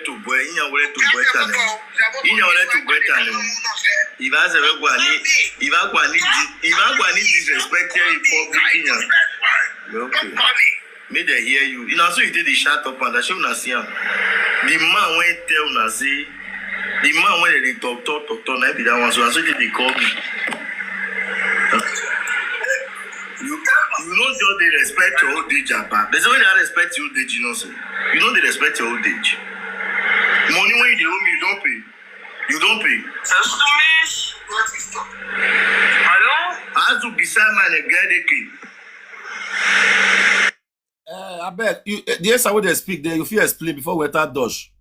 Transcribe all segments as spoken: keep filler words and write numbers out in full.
to boy, inya wale to boy tane. Inya wale to boy tane. Iba se we gwani, iba gwani, iba gwani disrespect here in public inya. Okay. Make dem hear you. You know, so you did the shut up and I should not see him. The man when tell una say, the man when they talk, talk, talk, talk, na be that one. So I said they call me. You, you know, just they respect your old age, Abba. There's no way they respect your old age, you know, sir. You know they respect your old age. Money when you dey owe me, you don't pay. You don't pay. Excuse me. Hello? I have to be side man and get the key. Uh, I beg you. Eh, the answer wey they speak there, you fit explain before we enter Dutch.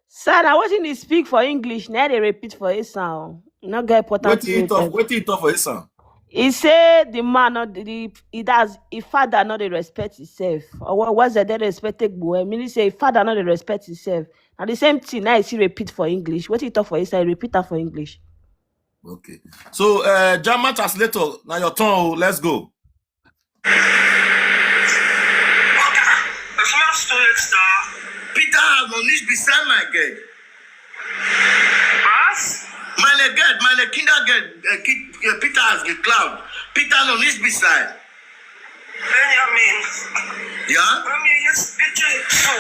Sir, na wetin dey speak for English, na dey repeat for Esan. No get important Wetin he talk? thing. Wetin he talk for Esan? He say the man not the he does his father not dey respect himself. Or what was it they respect Egbo? Meaning say his father not dey respect himself. Now the same thing now he see repeat for English. What he talk for Esan, he repeat that for English. Okay. So, uh, German translator, now your turn. Oh, let's go. Peter have no niche beside my girl. Was? Meine Geld, meine Kindergeld, äh, Ki- äh, Peter has geklaut. Peter noch nicht beside. Benjamin, Ja? hör mir jetzt bitte zu.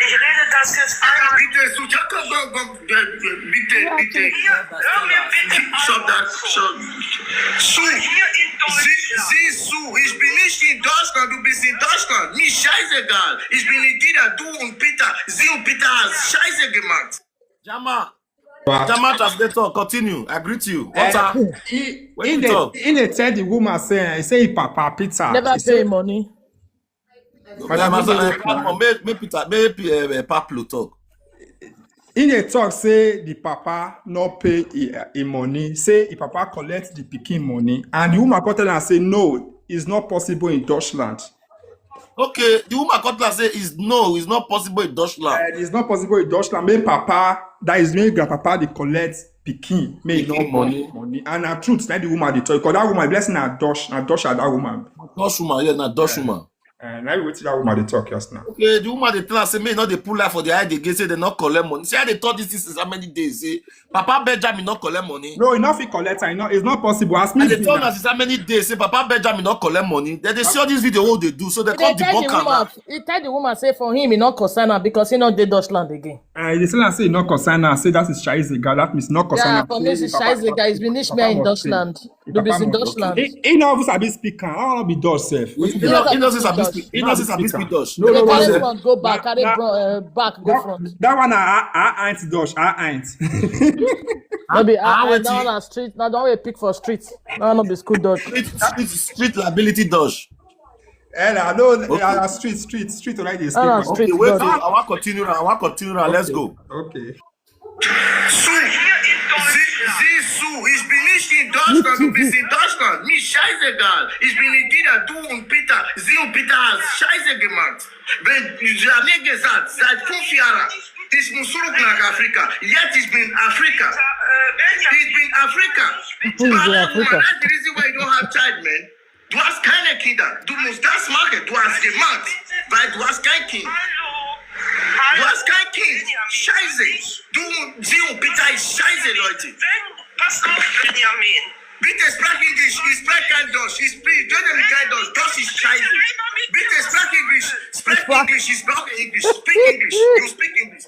Ich rede das jetzt einmal. Bitte, so, ja, komm, komm, komm, äh, äh, bitte, bitte. Hier, hör mir bitte Stop einmal that. zu. Stop. Su, Hier in sie, Deutschland. sie, Su, ich bin nicht in Deutschland, du bist in Deutschland. Mir scheißegal. Ich bin in Dida, du und Peter. Sie und Peter haben Scheiße gemacht. Jama, But Jama translator, continue. I greet you. uh, Water. he, What he, you dey, talk? he dey tell the woman say, he say him papa Peter. Never He pay say, money. Madam, Madam, Peter, uh, Pablo, make, make Peter, make uh, uh, Pablo talk. he dey talk say the papa no pay him, him money. Say the papa collect the pikin money, and the woman come tell am say no, it's not possible in Dutchland. Okay, the woman come tell am say is no, it's not possible in Dutchland. Uh, it's not possible in Dutchland. Make papa, that is make grandpapa dey collect pikin, make he no Pikin born money. money. And na truth, na the woman dey talk. Because that woman, blessing na Dutch, na Dutch that woman. Dutch woman, yeah, na Dutch woman. Uh, na wetin that woman dey talk just now. Okay, the woman dey tell am say make no dey pull life for the eye dey get say they not collect money. Say I dey talk this thing since how many days? Say Papa Benjamin not collect money. No, he no fit collect am. He no, it's not possible. As I me dey be tell now, una since how many days? Say Papa Benjamin not collect money. Then they see all this video what they do, so they He come dey tell the debunk am now. Woman. He tell the woman say for him, he not concern her because he not dey Dutchland again. uh, he dey tell am say he no concern am. Say that is Scheißegal. That means no concern Yeah, am. for me, Say it's the papa Scheißegal. It's been papa Ishmael in must pay. Dutchland. The Do papa business in must. Dutchland. He, he no even sabi speak am. I wan be Dutch sef. Wetin He be You know not, that? he that not speak sabi Dutch. speak. He He no not sabi sabi speak speak am. Dutch. No, They no, no, carry sir. front go back, That, carry that, bro- uh, back go that, front. that one na eye, eye, eye, eye, Dutch, eye, eye. No be Ah, I, I, wait that one till na street. That one we pick for street. That one no be school Dutch. street, street, street liability Dutch. Eh, I know. Okay. Uh, street, street, street already dey That one speak. street Okay, wait. Dutch. I want continue. I want continue. Let's go. Okay. Su, sie, sie, Su, ich bin nicht in Deutschland, du bist in Deutschland. Mir scheißegal. Ich bin in Dida, du und Peter. Sie und Peter haben Scheiße gemacht. Wenn, sie haben mir gesagt, seit fünf Jahren, ich muss zurück nach Afrika. Jetzt ich bin Afrika. Ich bin Afrika. Who is in Africa? That's the reason why you don't have child, man. Du hast keine Kinder. Du musst das machen. Du hast gemacht. Weil du hast kein Kind. Du hast kein Kind. Scheiße. Du, sie und Peter ist scheiße, Leute. Pass auf, Benjamin. Bitte sprich Englisch. Ich spreche kein Deutsch. Ich spreche, ich rede mit kein Deutsch. Das ist scheiße. Bitte sprich Englisch. Sprich English. Ich brauche English. Speak English. You speak English.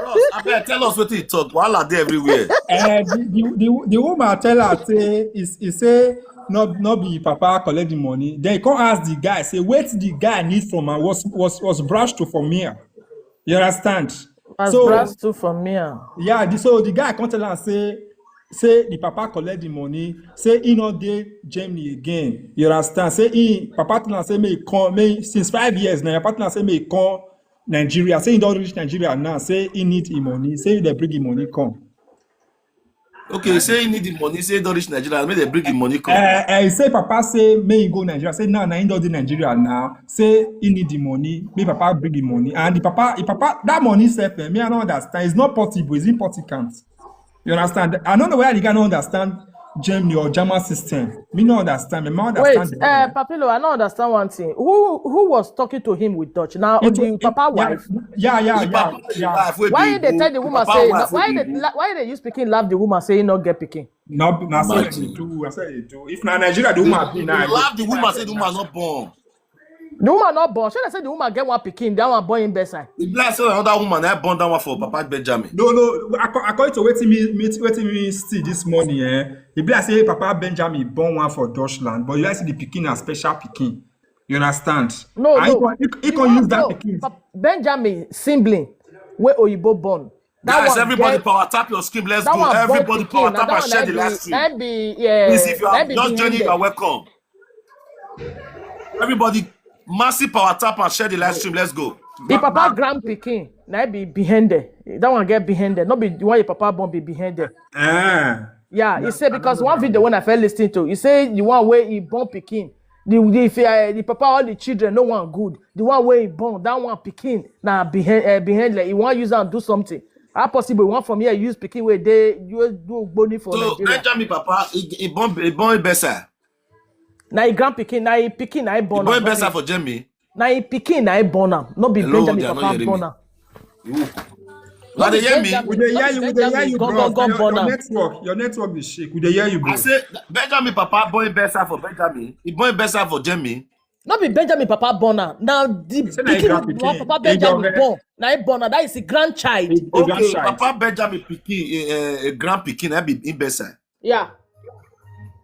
Bros, abeg tell us wetin he talk. Wahala dey everywhere. Uh, the, the, the, the woman tell her say, he, he say no, no be papa collect the money. Then he come ask the guy say, wait, the guy need from her was was was brush to from here. You understand? As So brass too from me. Ah. Yeah, the, so the guy come tell am say, say the papa collect the money, say he no dey Germany again. You understand? Say he papa tell am say make he come, make since five years now. Papa tell am say make he come Nigeria. Say he don reach Nigeria now. Say he need him money. Say they bring him money come. Okay, say he need the money. Say he don reach Nigeria. Make they bring him money come. Uh, uh, he say papa say make he go Nigeria. Say now, now he don dey Nigeria now. Say he need the money. Make papa bring the money. And the papa, the papa, that money sef, eh, me I don't understand. It's not possible. It's important. You understand? I don't know why the guy don't understand Germany or German system. Me no understand. Me no understand. Wait, uh, Papilo, I don't understand one thing. Who who was talking to him with Dutch? Now the papa wife. Yeah, yeah, yeah, yeah. Why they tell the woman say? Why they why they use pikin love the woman say he not get pikin? No, na so they do. I say they do. If na Nigeria, the woman be na. Love the woman say the woman not born. The woman not born. Should I say the woman get one pikin? That one born in bedside. The black say another woman that born that one for Papa Benjamin. No, no. According to wetin me, me wetin me see this morning, eh, the black say Papa Benjamin born one for Dutchland, but you see the pikin a special pikin. You understand? No, no. He can use that pikin. Benjamin sibling wey oyibo born. Guys, everybody power tap your screen. Let's go. Everybody power tap and share the live stream. Please, if you are just joining, you are welcome. Everybody, massive power tap and share the live stream. Let's go. The papa grand pikin na be behind there. That one get behind there. Not be the one your papa born be behind there. Ah. Yeah, he said because one video when I felt listening to, he said the one where he born pikin, the the, if, uh, the papa all the children no one good. The one where he born that one pikin now behind uh, behind like he want use and do something. How possible one from here use pikin where they you do bony for so Nigeria. Benjamin papa he, he born he born better. Na he grand pikin, na he pikin, na he born. He born better for Jamie. Na he pikin, na he born am. No be Benjamin papa born am. But they hear me. We dey hear you. We dey hear you, bro. Your network, your network dey shake. We dey hear you, bro. I say Benjamin papa born better for Benjamin. He born better for Jamie. No be Benjamin papa born am. Now the pikin papa Benjamin born. Na he born am. That is a grandchild. Okay, papa Benjamin pikin, a grand pikin. That be better. Yeah.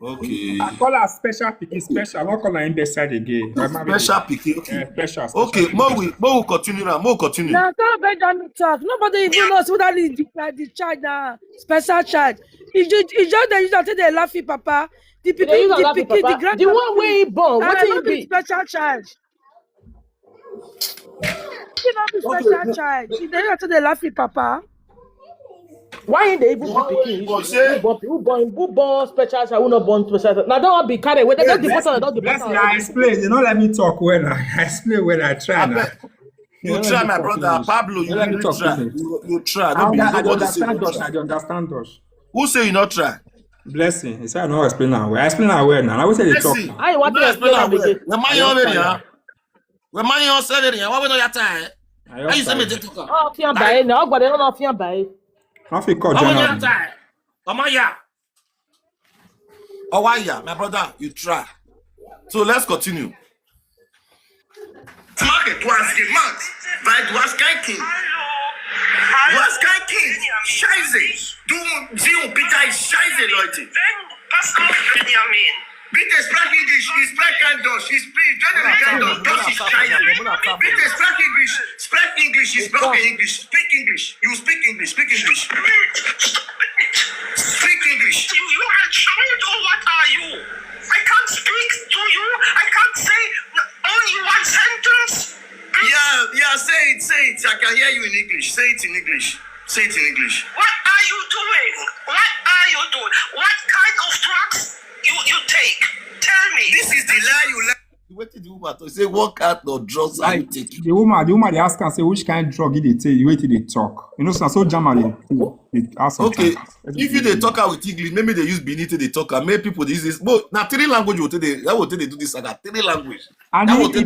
Okay. I call her special pikin special. I won't call her in the side again. Special pikin. Okay. Uh, special, special. Okay. More we more we continue now. More continue. Now call Benjamin talk. Nobody even knows who that is the, the child now. Special child. It's just it's just that you don't take the laughing papa. The pikin, the pikin, the grand. The one way he born. What do you be? Special child. She not be special child. She dey to the laughing papa. Why they even be pikin? Who born who born who born special child? Who not born special child? Now that one be carry. Whether don't deport her, don't deport her. I explain. You know, let me talk when I explain when I try now. You try, my brother Pablo. You try. You try. Don't be nobody say you try. I understand Dutch. Who say you not try? Blessing. He said I no explain am well. I explain am well now. I will say they talk. I want to explain am well. The man you already, huh? The man you already, why we no your time? How you say me dey talk? Oh, fian bae na, ogba dey no fian bae. How fit call General? Come on, yeah. Oh, why yeah, my brother, you try. So let's continue. Market was the month by Dwaskai King. Dwaskai King, Scheiße. Du, du, bitte, Scheiße, Leute. Benjamin. Bitte sprach Englisch, ich spreche kein Deutsch, ich spreche kein Deutsch, das ist Scheiße. Bitte sprach Englisch, sprach Englisch, ich brauche Englisch, speak English, you speak English, speak English. Speak English. You are a child or what are you? I can't speak to you, I can't say only one sentence. Yeah, yeah, say it, say it. I can hear you in English. Say it in English. Say it in English. What are you doing? What are you doing? What kind of drugs you you take? Tell me. This is the lie you lie. Wetin the woman talk say? What kind of drugs are you taking? The woman, the woman dey ask am say which kind drug he dey take. Wetin dey talk. You know, so so German dey ask. Okay, if you dey talk am with English, maybe they use Benin to dey talk am. Many people dey use this. But na three language we take dey that we take dey do this saga. Three language. And he, he, he, he,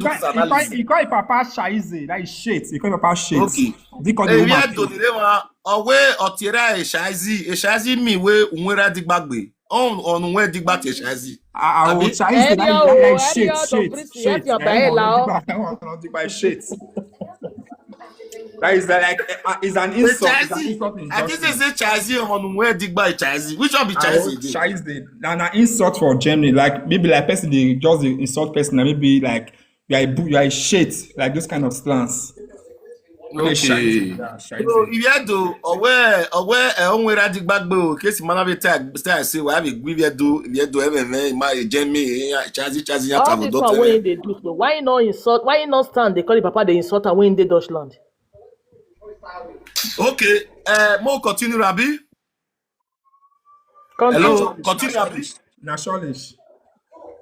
he call him papa Shaize, that is shit. He call him papa shit. Okay. He call the woman. Owe otira Eshaizi. Eshaizi mean we unwera digbagbe. On on unwe digbate Eshaizi. Ah, oh, Shaize, that is shit, shit, shit. That is like uh, is an insult. Is an insult. I think they say Shaize on unwe digba Shaize. Which one be Shaize? Shaize. Now, now insult for Germany. Like maybe like person they just insult person. Maybe like you are a, you are a shit, like those kind of slangs. Okay. So if you do, or where, or where, uh, onwere adigbagbe o, case man have a tag, stay say we have a give you do, if you do everything, my Jamie, Chazi, Chazi, all this one wey they do, so why not insult? Why not stand? They call it papa. They insult and wey dey Dutchland. Okay, uh, more continue, Rabbi. Hello, continue, please. Nationalists.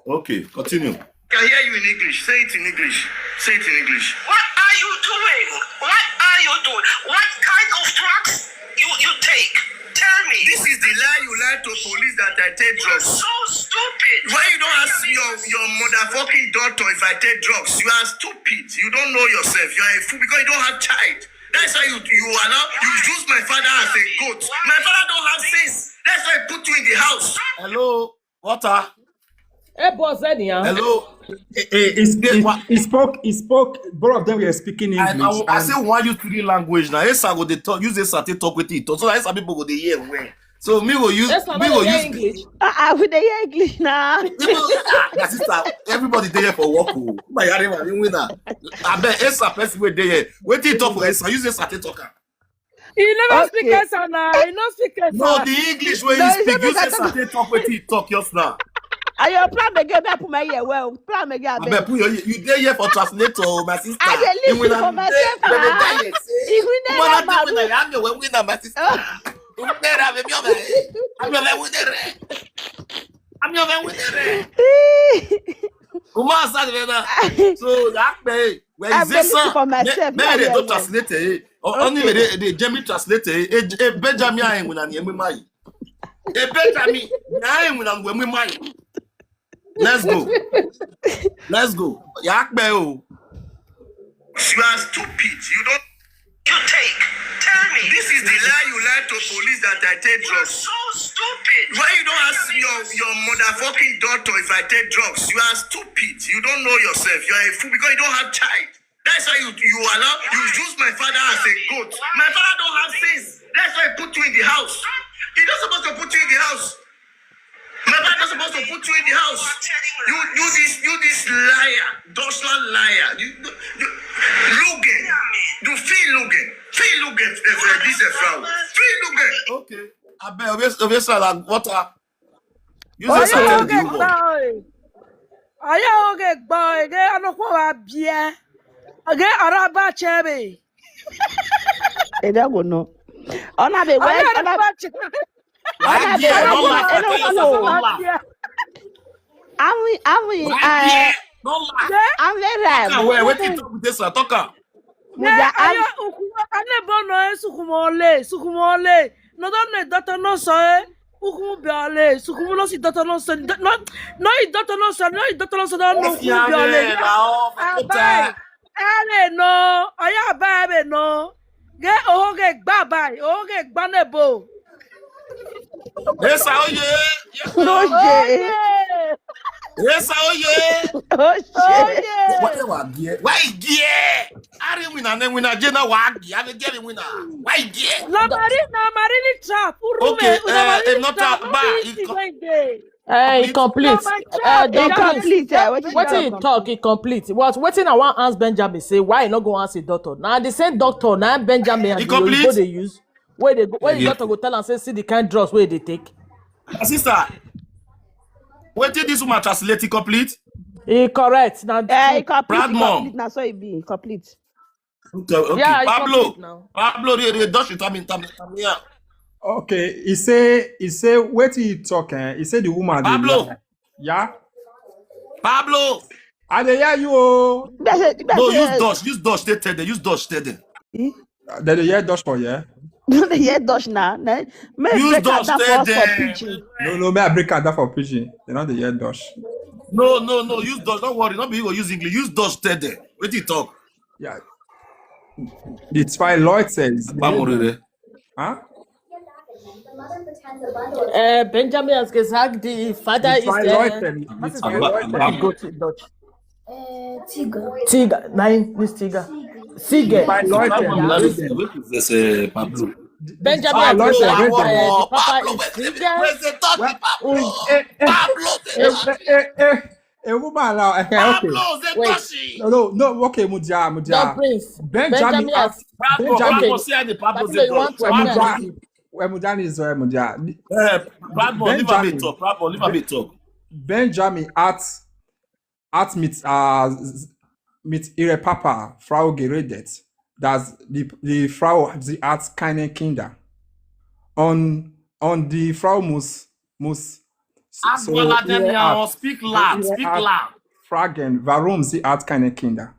Okay, continue. Can hear you in English. Say it in English. Say it in English. What are you doing? What are you doing? What kind of drugs you you take? Tell me. This is the lie you lie to police that I take drugs. So stupid. Why you don't ask your, your motherfucking daughter if I take drugs? You are stupid. You don't know yourself. You are a fool because you don't have child. That's why you you are now you use my father as a goat. My father don't have sense. That's why he put you in the house. Hello, water. Hey, boss, anyhow. Hello. He, he, he, Get he, what? he spoke. He spoke. Both of them were speaking I, English. I, I and say why you three language now? Esa go dey talk. Use Esa take talk wetin he talk. So that Esa people go dey hear well. So me go use Yes, I me know go they hear use. English. Ah, ah, we dey hear English now. Even ah, my sister, everybody dey here for work. Oh. My yare man, you win now. I bet Esa person wey dey here. Wetin he talk for Esa? Use Esa take talk am. He never speak Okay. Esa now. He no speak Esa. No, the English wey No, you he speak, say use make I Esa talk. take talk wetin he talk just now. And your plan again, make I put my ear well. Plan again, I abeg. Bet you you dey here for translator, oh, my sister. I dey You listen win for am. myself They dey now. die here. Say, If we woman, never not even marry, like I'm your win am, my sister. You better have me over. I'm your win there. I'm your win there. Uma said that. So that pay. Where I is dey this listen son? for myself. Maybe Make I they hear don't well. Translate it. Or only Okay. they they Jimmy translate it. Eh, eh, Benjamin, I win and Yemi mai. Eh, Benjamin, I win and Yemi mai. Let's go. Let's go. Yakpe o. You are stupid. You don't. You take. Tell me. This is the lie you lie to police that I take drugs. So stupid. Why you don't ask your your motherfucking daughter if I take drugs? You are stupid. You don't know yourself. You are a fool because you don't have child. That's why you you allow you use my father as a goat. My father don't have sense. That's why he put you in the house. He not supposed to put you in the house. My father not supposed to put you in the house. You you this you this liar, Dutchland liar. You you Lugen. You feel Lugen. Feel Lugen. This is Frau. Feel Lugen. Okay. I bet obviously like water. You say Oya something oge you want. gba oye. Oya oge gba oye. Ge anokwa wa bie. Oge araba chebe. They don't go know. Ona be Oya well. Ona araba chebe. Why ona be there? No well. laugh. I Ona tell you follow. something. No laugh. Awi awi. Why Uh, there? No laugh. Ge I'm very right. Talk away. Wetin talk with this? Talk am. ge Muja ayo awi. Ukuwa ane bono e sukumole sukumole. No don ne dota no so e. Ukumu biole sukumu no si dota no so. No no i dota no so no i dota no so don no Yes, ukumu biole. yeah, la off. Abai. Ele no. Oya abai ebe no. Ge oge gba bai oge gba nebo. Esa oye. No je. Oye. Esa oye. Oh shit. Oye. What why there? Why there? Ari win and then win again now. Why there? I dey get win. Why there? Na mari na mari ni trap. Urume Okay, una uh, mari if ni not trap. that No bad, be it easy co- wey dey. Eh, e complete. complete. Mama Uh, Trump, Don Trump, Prince, Complete. Uh, Trump, wetin wetin you he talk? Talk, e complete. What wetin I wan ask Benjamin say why e no go ask him doctor? Na the same doctor na Benjamin and It the oyibo complete. Dey use. Wey dey go, wey the Yeah. Doctor go tell am say see the kind drugs wey e dey take. My sister, wetin this woman translate e complete? E correct na Eh, e true. complete, Proud e mom. Complete. Na so e be, e complete. Okay, okay. Yeah, e Pablo, complete now. Pablo, they they dash it. I mean, tam tam yeah. Okay, he say he say wetin he talk. Eh? He say the woman dey Pablo, lie. Yeah, Pablo. I dey hear you. Oh, That's it, that's No, use it. dash, use dash. They tell them, use dash. Tell them. Eh? They dey hear dash for here. No dey hear dash na. Na me Use break am dash. down for Tell us for them. pidgin. No, no, me I break am down for pidgin. They no dey hear dash. No, no, no. Use dash. Don't worry. Not be you go use English. Use dash. Tell them. What you talk? Yeah, it's fine. Lloyd says. Pamorere. Huh? Uh, Benjamin has gesagt, the father It's is fine. uh, Lloyd said. what It's is fine. the Lloyd what is said. the goat in Dutch? Uh, Tiga. Tiga, nine, this Tiga. It's Sige. fine. Lloyd said. Pablo, Lloyd let's said. Wait, this uh, Pablo. Benjamin Ah, has Lloyd said. gesagt, Lloyd uh, said. the papa Pablo, is where's the Tiga. where's the talk? Well, Pablo, eh, eh, Pablo, eh, eh, eh, eh, woman now. Eh, okay. Pablo, the Wait. Toshi. No, no, no. Okay, Muja, Don Muja. Prince. Benjamin Benjamin asked. has Pablo, Benjamin. Pablo, say the Pablo, Pablo, the you want to Well, ask Muja. him? Well, Muja is uh, Muja. Eh, Pablo, leave a Benjamin. Bit talk. Pablo, leave a Bit talk. Benjamin at at mit uh mit ihre Papa Frau geredet, dass die die Frau sie hat keine Kinder. Und und die Frau muss muss Ask so Bola ihre Daniel, Art speak loud, ihre speak Art loud. Fragen, warum sie hat keine Kinder.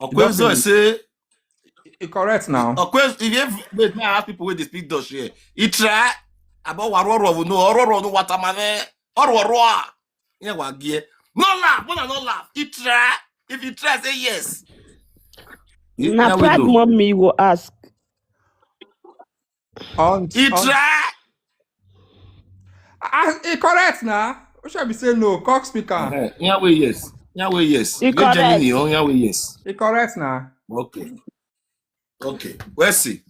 Okwemzo say, E correct now. Of course, if you wait now, ask people where they speak Dutch here. He try about Waroro no, Ororo no, Watamane, Ororo. Yeah, wa gear. No laugh, no, no laugh. He try. If he try, say yes. Na proud mommy will ask. On, He on, try. ah, e correct now. We shall be say no. Cock speaker. Uh-huh. Yeah, we yes. Yeah, we yes. He You get Germany, correct. Oh, yeah, we yes. E correct now. Okay. Okay. We'll see.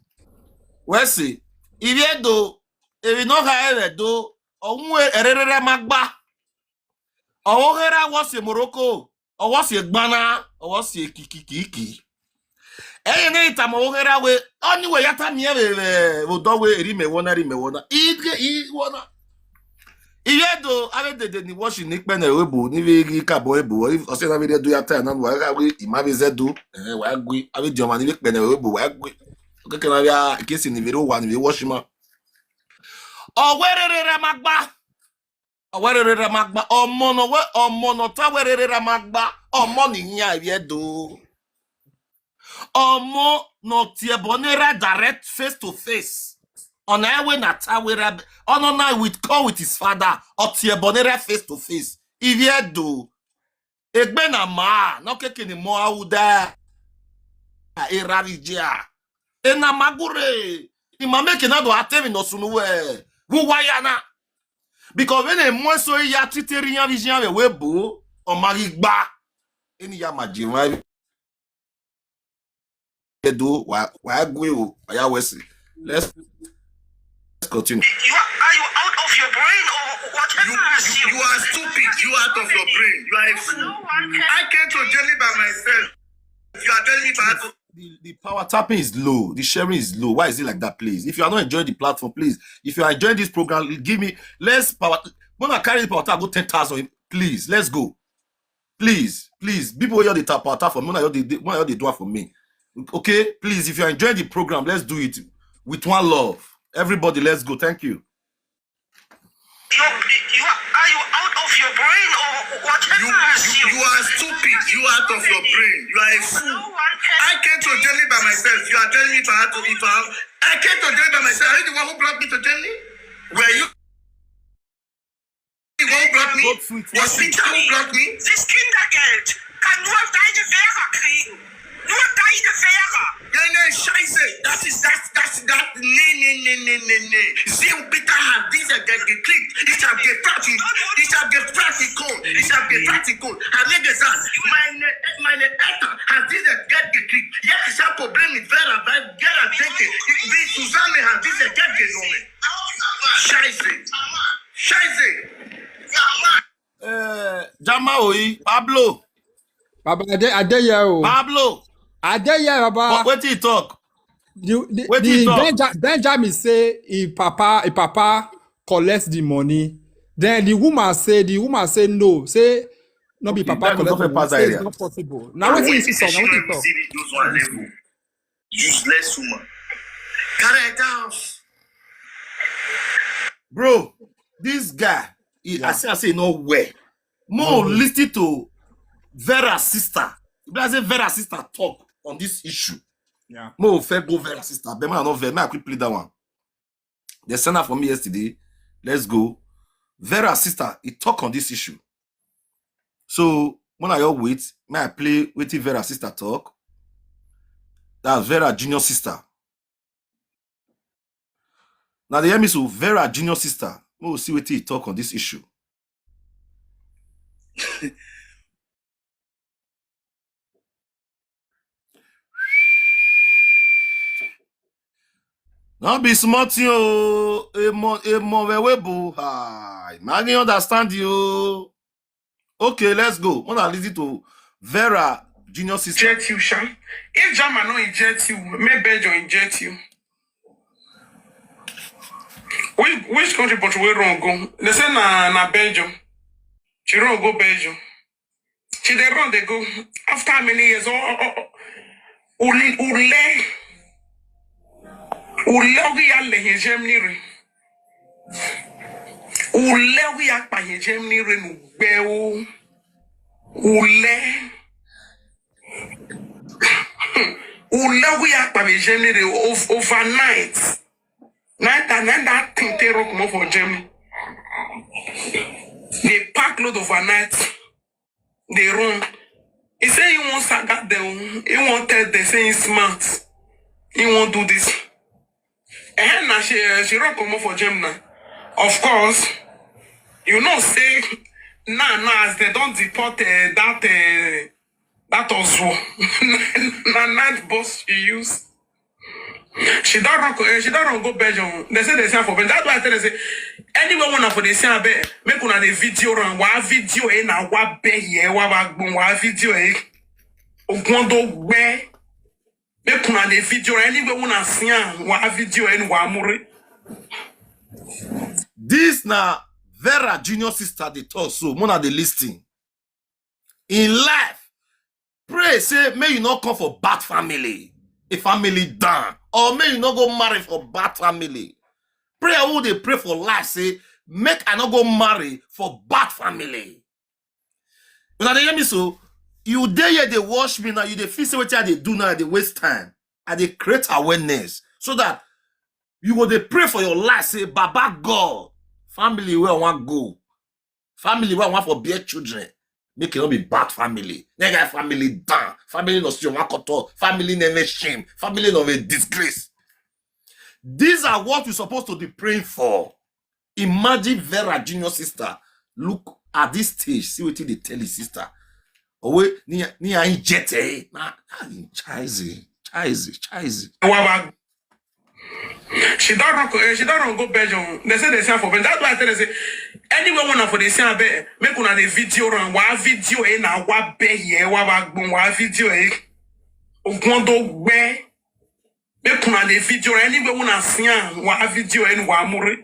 We'll see. If you do, if you know how you do, onwe erere magba. Owo hera wo si Morocco. Owo si gbana. Owo si kikikiki. Eye ne itama owo hera we. Oni we yata mi ebe we. Wo do we eri me wona, eri me wona. Ige i wona. Iye do, ave dede ni washi ni kpene we bu, ni ve gi kabo e bu. If ose na ve de do ya ta na wa ga we, ima ve ze do. Eh, wa gui, ave di oma ni ve kpene we bu, wa gui. Okeke na via, kesi ni ve ro wa ni ve washi ma. Owerere ra magba. Owerere ra magba. Omo no we, omo no ta werere ra magba. Omo ni nya ye do. Omo no tie bonera direct face to face. On highway na ta wera. On on night with call with his father. O tie bonera face to face. If ye do. Egbe na ma, no keke ni mo auda. Era vijia. E na magure. Ni ma meke na do atemi no sunu we. Wu wayana. Because when e mo so ya titeri ya vision we we bu. O magi gba. Eni ya ma je wa. Do wa wa gwe o. Ya wesi. Let's let's continue. You are, are you out of your brain or whatever You, is you, you are stupid. You are out of your brain. You are a fool. No one can. I came to Germany by myself. You are telling me about The, the power tapping is low. The sharing is low. Why is it like that, please? If you are not enjoying the platform, please. If you are enjoying this program, give me let's power. When I carry the power tap, go ten thousand, please. Let's go. Please, please. People, you the tap power tap for me. When you the when you the do it for me. Okay, please. If you are enjoying the program, let's do it with one love. Everybody, let's go. Thank you. You, you are, are you out of your brain or whatever You, is you, you? You are stupid. You are out of your brain. You are a fool. No one can. I came to Germany by myself. You are telling me if I had to, if I, I came to Germany by myself. Are you the one who brought me to Germany? Were you the one who brought me? Go sweet. Was Peter who brought me? This Kindergeld kann nur deine Lehrer kriegen. Nur deine Lehrer. Nee, nee, Scheiße. Das ist das, das, das. Nee, nee, nee, nee, nee, nee. Sie und Peter haben diese Geld gekriegt. Ich habe gefragt, ich habe gefragt, ich habe gefragt, ich habe mir gesagt, meine, meine Eltern haben diese Geld gekriegt. Jetzt ist ein Problem mit Vera, weil Vera denke, wir zusammen haben diese Geld genommen. Scheiße. Scheiße. Uh, Jama Oyi, Pablo, Baba, I dey, I dey here o. Pablo. I dey here, Baba. What, what he talk? The, the, Wetin he the talk? Benja, Benjamin say him papa, him papa collect the money. Then the woman say, the woman say no, say no be Okay, papa that go collect the fit money. Pass that Say it's area. Not possible. Now wetin he talk? Now wetin he talk? Those one level. Useless woman. Carry it out. Bro, this guy, he, I say, I say no way. More Mm. Listen to Vera's sister. If I say Vera's sister talk on this issue, Yeah. more fair go Vera's sister. But man, not Vera. Man, I quick play that one. They sent her for me yesterday. Let's go. Vera's sister, he talk on this issue. So when I all wait, may I play with Vera's sister talk? That's Vera junior sister. Now they hear me so Vera junior sister. We will see what he talk on this issue. No be small thing o, emo emo we we bo. Hi, man, you understand you. Okay, let's go. Wanna listen to Vera junior sister. Inject you, Sha. If Jama no inject you, make Belgium inject you. Which which country but we run go? They say na na Belgium. She run go Belgium. She dey run dey go. After how many years? Oh, oh, oh, oh. Ule ule ule ogi ya le Germany re. Ule ogi ya pa Germany re nu gbe o. Ule. Ule we akpa be Germany dey ov- overnight. Night and then that thing take rock comot for Germany. They pack load overnight. They run. He say he wan saga them. He wan tell them say he smart. He wan do this. And now she uh, she run comot for Germany. Of course, you know say now now as they don't deport uh, that uh, that Ozuo, na night bus she use. She don't run. Uh, she don't run go Belgium. They say they say for Belgium. That's why I tell them say anywhere one for the same bed, make una the video run. Wa video eh na wa be here wa wa gbon wa video eh. Ogwondo gbe. Make una the video anywhere una see am. Wa video eh wa more. This na Vera Junior sister dey talk so. Mona dey listen. In life, pray say may you not come for bad family, a family down, or may you not go marry for bad family. Pray who dey pray for life say make I not go marry for bad family. Una dey hear me so? You dey here dey watch me now. You dey feel say wetin I dey do now, I dey waste time. I dey create awareness so that you go dey pray for your life. Say, Baba God, family where I want go, family where I want for bear children, make it not be bad family. Nega family down, family no see one koto, family never shame, family no a disgrace. These are what you're supposed to be praying for. Imagine Vera Junior sister. Look at this stage. See what they tell his sister. Oh wait, ni ni I jet eh. Na chaizi, chaizi, chaizi. Wa wa. She don't run. Uh, she don't run go Belgium. They say they say for Belgium. That's why I tell them say anywhere one for the same bed, make una the video run. Wa video eh na wa be here wa wa gbon wa video eh. Ogwondo gbe. Make una the video anywhere una see am wa video eh wa more.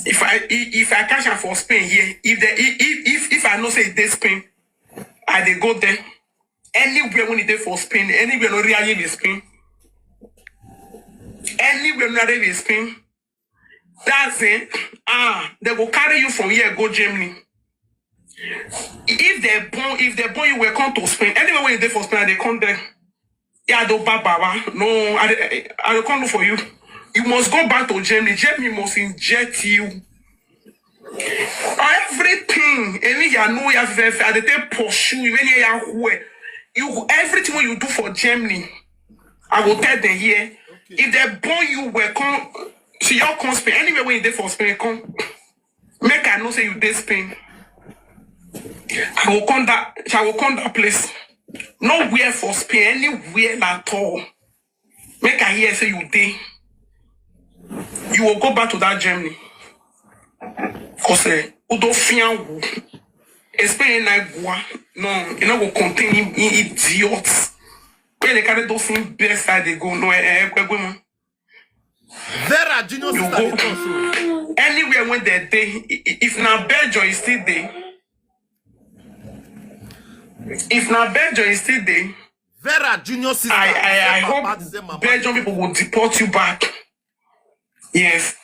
If I if I catch am for Spain here, if they if if if I know say e dey Spain, I dey go there. Anywhere when e dey for Spain, anywhere no really be Spain. Anywhere no really be Spain. That's it. Ah, they go carry you from here go Germany. If they born, if they born you, will come to Spain. Anywhere when you dey for Spain, they come there. Yeah, do baba. No, I I, I will come look for you. You must go back to Germany. Germany must inject you. Everything, any ya know ya vefe, I dey take pursue you any ya where. You everything what you do for Germany, I go tell them here. If they born you, will come see your come Spain anywhere when you dey for Spain, come. Make I know say you dey Spain. I will come that I will come that place. Nowhere for Spain, anywhere at all. Make I hear say you dey. You will go back to that Germany. Cause uh, Udo Fianwu. Explain like Gua. No, you know go contain him, him idiot. When they carry those things best side they go. No, eh, eh, eh, eh, eh. Vera Junior You sister go. dey talk so. Anywhere when they dey, i- i- if na Belgium is still there, if na Belgium is still there, Vera Junior sister. I I I Same hope papa, the same mama. Belgium people will deport you back. Yes.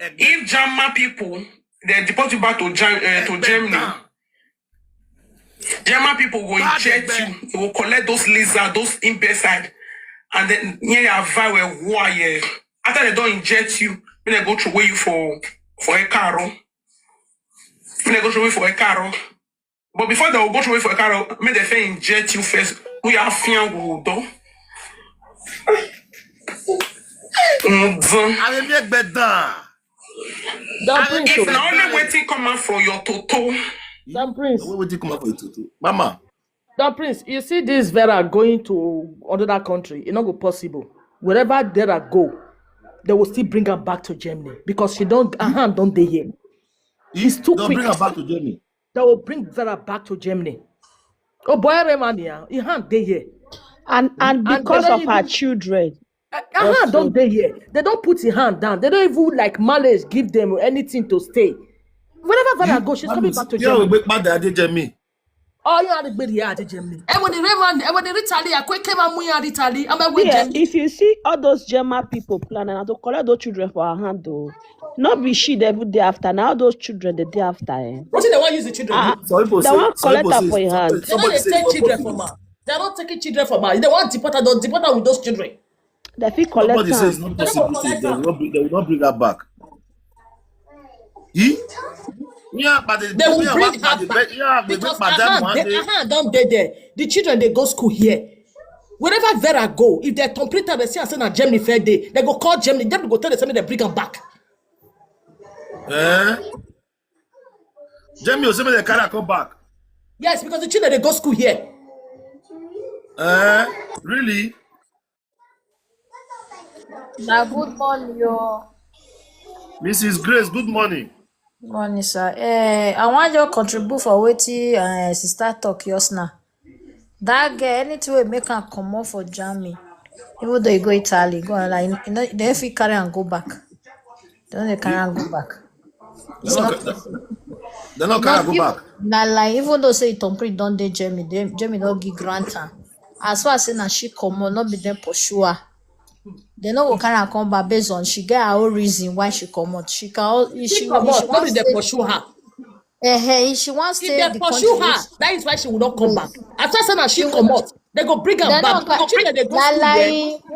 Egbe If German people they deport you back to Germ- uh, to egbe Germany, down. German people will Bad inject egbe. you. They will collect those lizards, those imbeciles, and then yeah, yeah, yeah. After they don't inject you, when they go through you for for a car, when they go through you for a car. But before they will go through you for a car, may they first inject you first. We are fear will do. Mm, I will make bed down. Don Prince, If o. na only wetin come out from your toto, Don Prince. Wait, wait, come up with tutu. Mama, Don Prince, you see this Vera going to another country, e no go possible. Wherever Vera go, they will still bring her back to Germany because she don't her hand don't dey here. It's too they'll quick. Bring her back to Germany. They will bring Vera back to Germany. Oh boy, Raymond, yeah, her hand dey here. And and And they because don't of her even children, eh, her hand also. Don't dey here. They don't put her hand down. They don't even like manage give them anything to stay. Wherever Vera goes, she's coming back to Germany. But they are Germany. Oh, you are the big yeah, Germany. And when the Raymond, and when the Ritali, I quick came and we are Ritali, and I went Yeah, Germany. If you see all those German people planning and to collect those children for her hand, though, not be she the day after. Now those children the day after, eh? What did they want use the children? Ah, Some people they say, want some collect people her say, for her some, hand. They want somebody to say take it's children not from possible. her. They are not taking children from her. If they want deport her, they'll deport her with those children. They fit collect. Nobody says it's not possible. They will not bring, they will not bring her back. He? Yeah, but they, they will bring her back. Yeah, they because her hand, they, her hand don't dey there. The children, they go school here. Wherever Vera go, if they complete her, they see her say na Germany fair day. They go call Germany. Germany go tell them say they bring her back. Eh? Jamie, you say make they carry her come back. Yes, because the children, they go school here. Eh, really? Na good morning, yo. Missus Grace, good morning. Morning, sir. Eh, I want you contribute for wetin uh, sister talk just now. That girl, anything wey make am comot for Germany, even though you go Italy, go online, you know, they fit carry and go back. They don't dey carry and go back. It's not possible. They don't carry and go back. Na like, even though say Tom Priest don dey Germany, Germany don give grant am. As far as say na she comot, no be dem pursue her. They no go carry am come back based on she get her own reason why she comot. She can, she, she wan stay. Pursue her. Eh, eh, she wan stay. If they pursue her, that is why she will not come back. As far as say na she comot, they go bring am back. Because children, they go school there.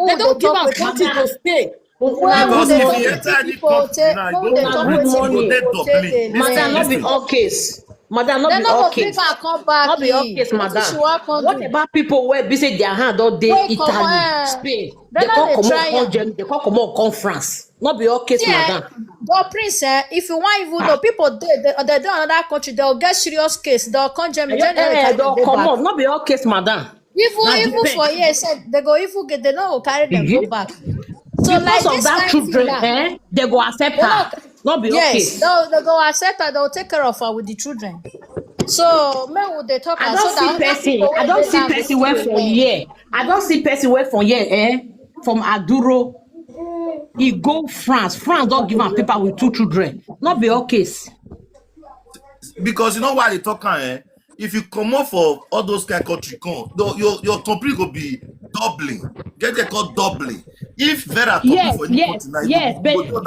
They don't give am something to stay. Because if you enter any country now, you don't have room to go there. Madam, no be all case. Madam, no be all case. No be all case, madam. What about people wey be say their hand don dey Italy, Spain? They come comot come Germany, they come comot come France. No be all case, madam. But Prince, eh, if you want even know, people dey, they, they dey another country, they'll get serious case, they'll come Germany, Germany, eh, they'll comot. No be all case, madam. Even, even for here, say they go even get, they no go carry them go back. So like because of that children, eh, they go accept her. No be okay. Yes, they, they go accept her. They'll take care of her with the children. So men would they talk? I don't see person. I don't see person where from here. I don't see person where from here, eh? From Aduro. He go France. France don't give am paper with two children. Not be all case. Because you know why they talk am, eh? If you comot for all those kind country come, your your company go be doubling. Get they call doubling. If Vera company for any country now, yes, but,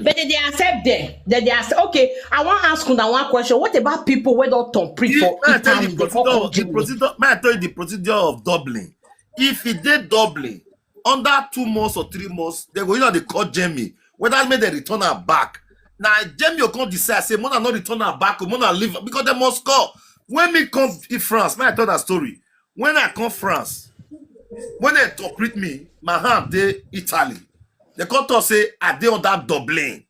but they accept them. They, they accept. Okay, I want to ask you now one question. What about people wey don turn priest for Italy? May I tell you the procedure? May I tell you the procedure of doubling? If e dey doubling, under two months or three months, they go either dey call Jamie, whether make dem return am back. Na Jamie go come decide say, "Mona no return am back, Mona leave," because they must call. When me come in France, may I tell that story. When I come France, when they talk with me, my hand dey Italy. They come talk say I dey under doubling.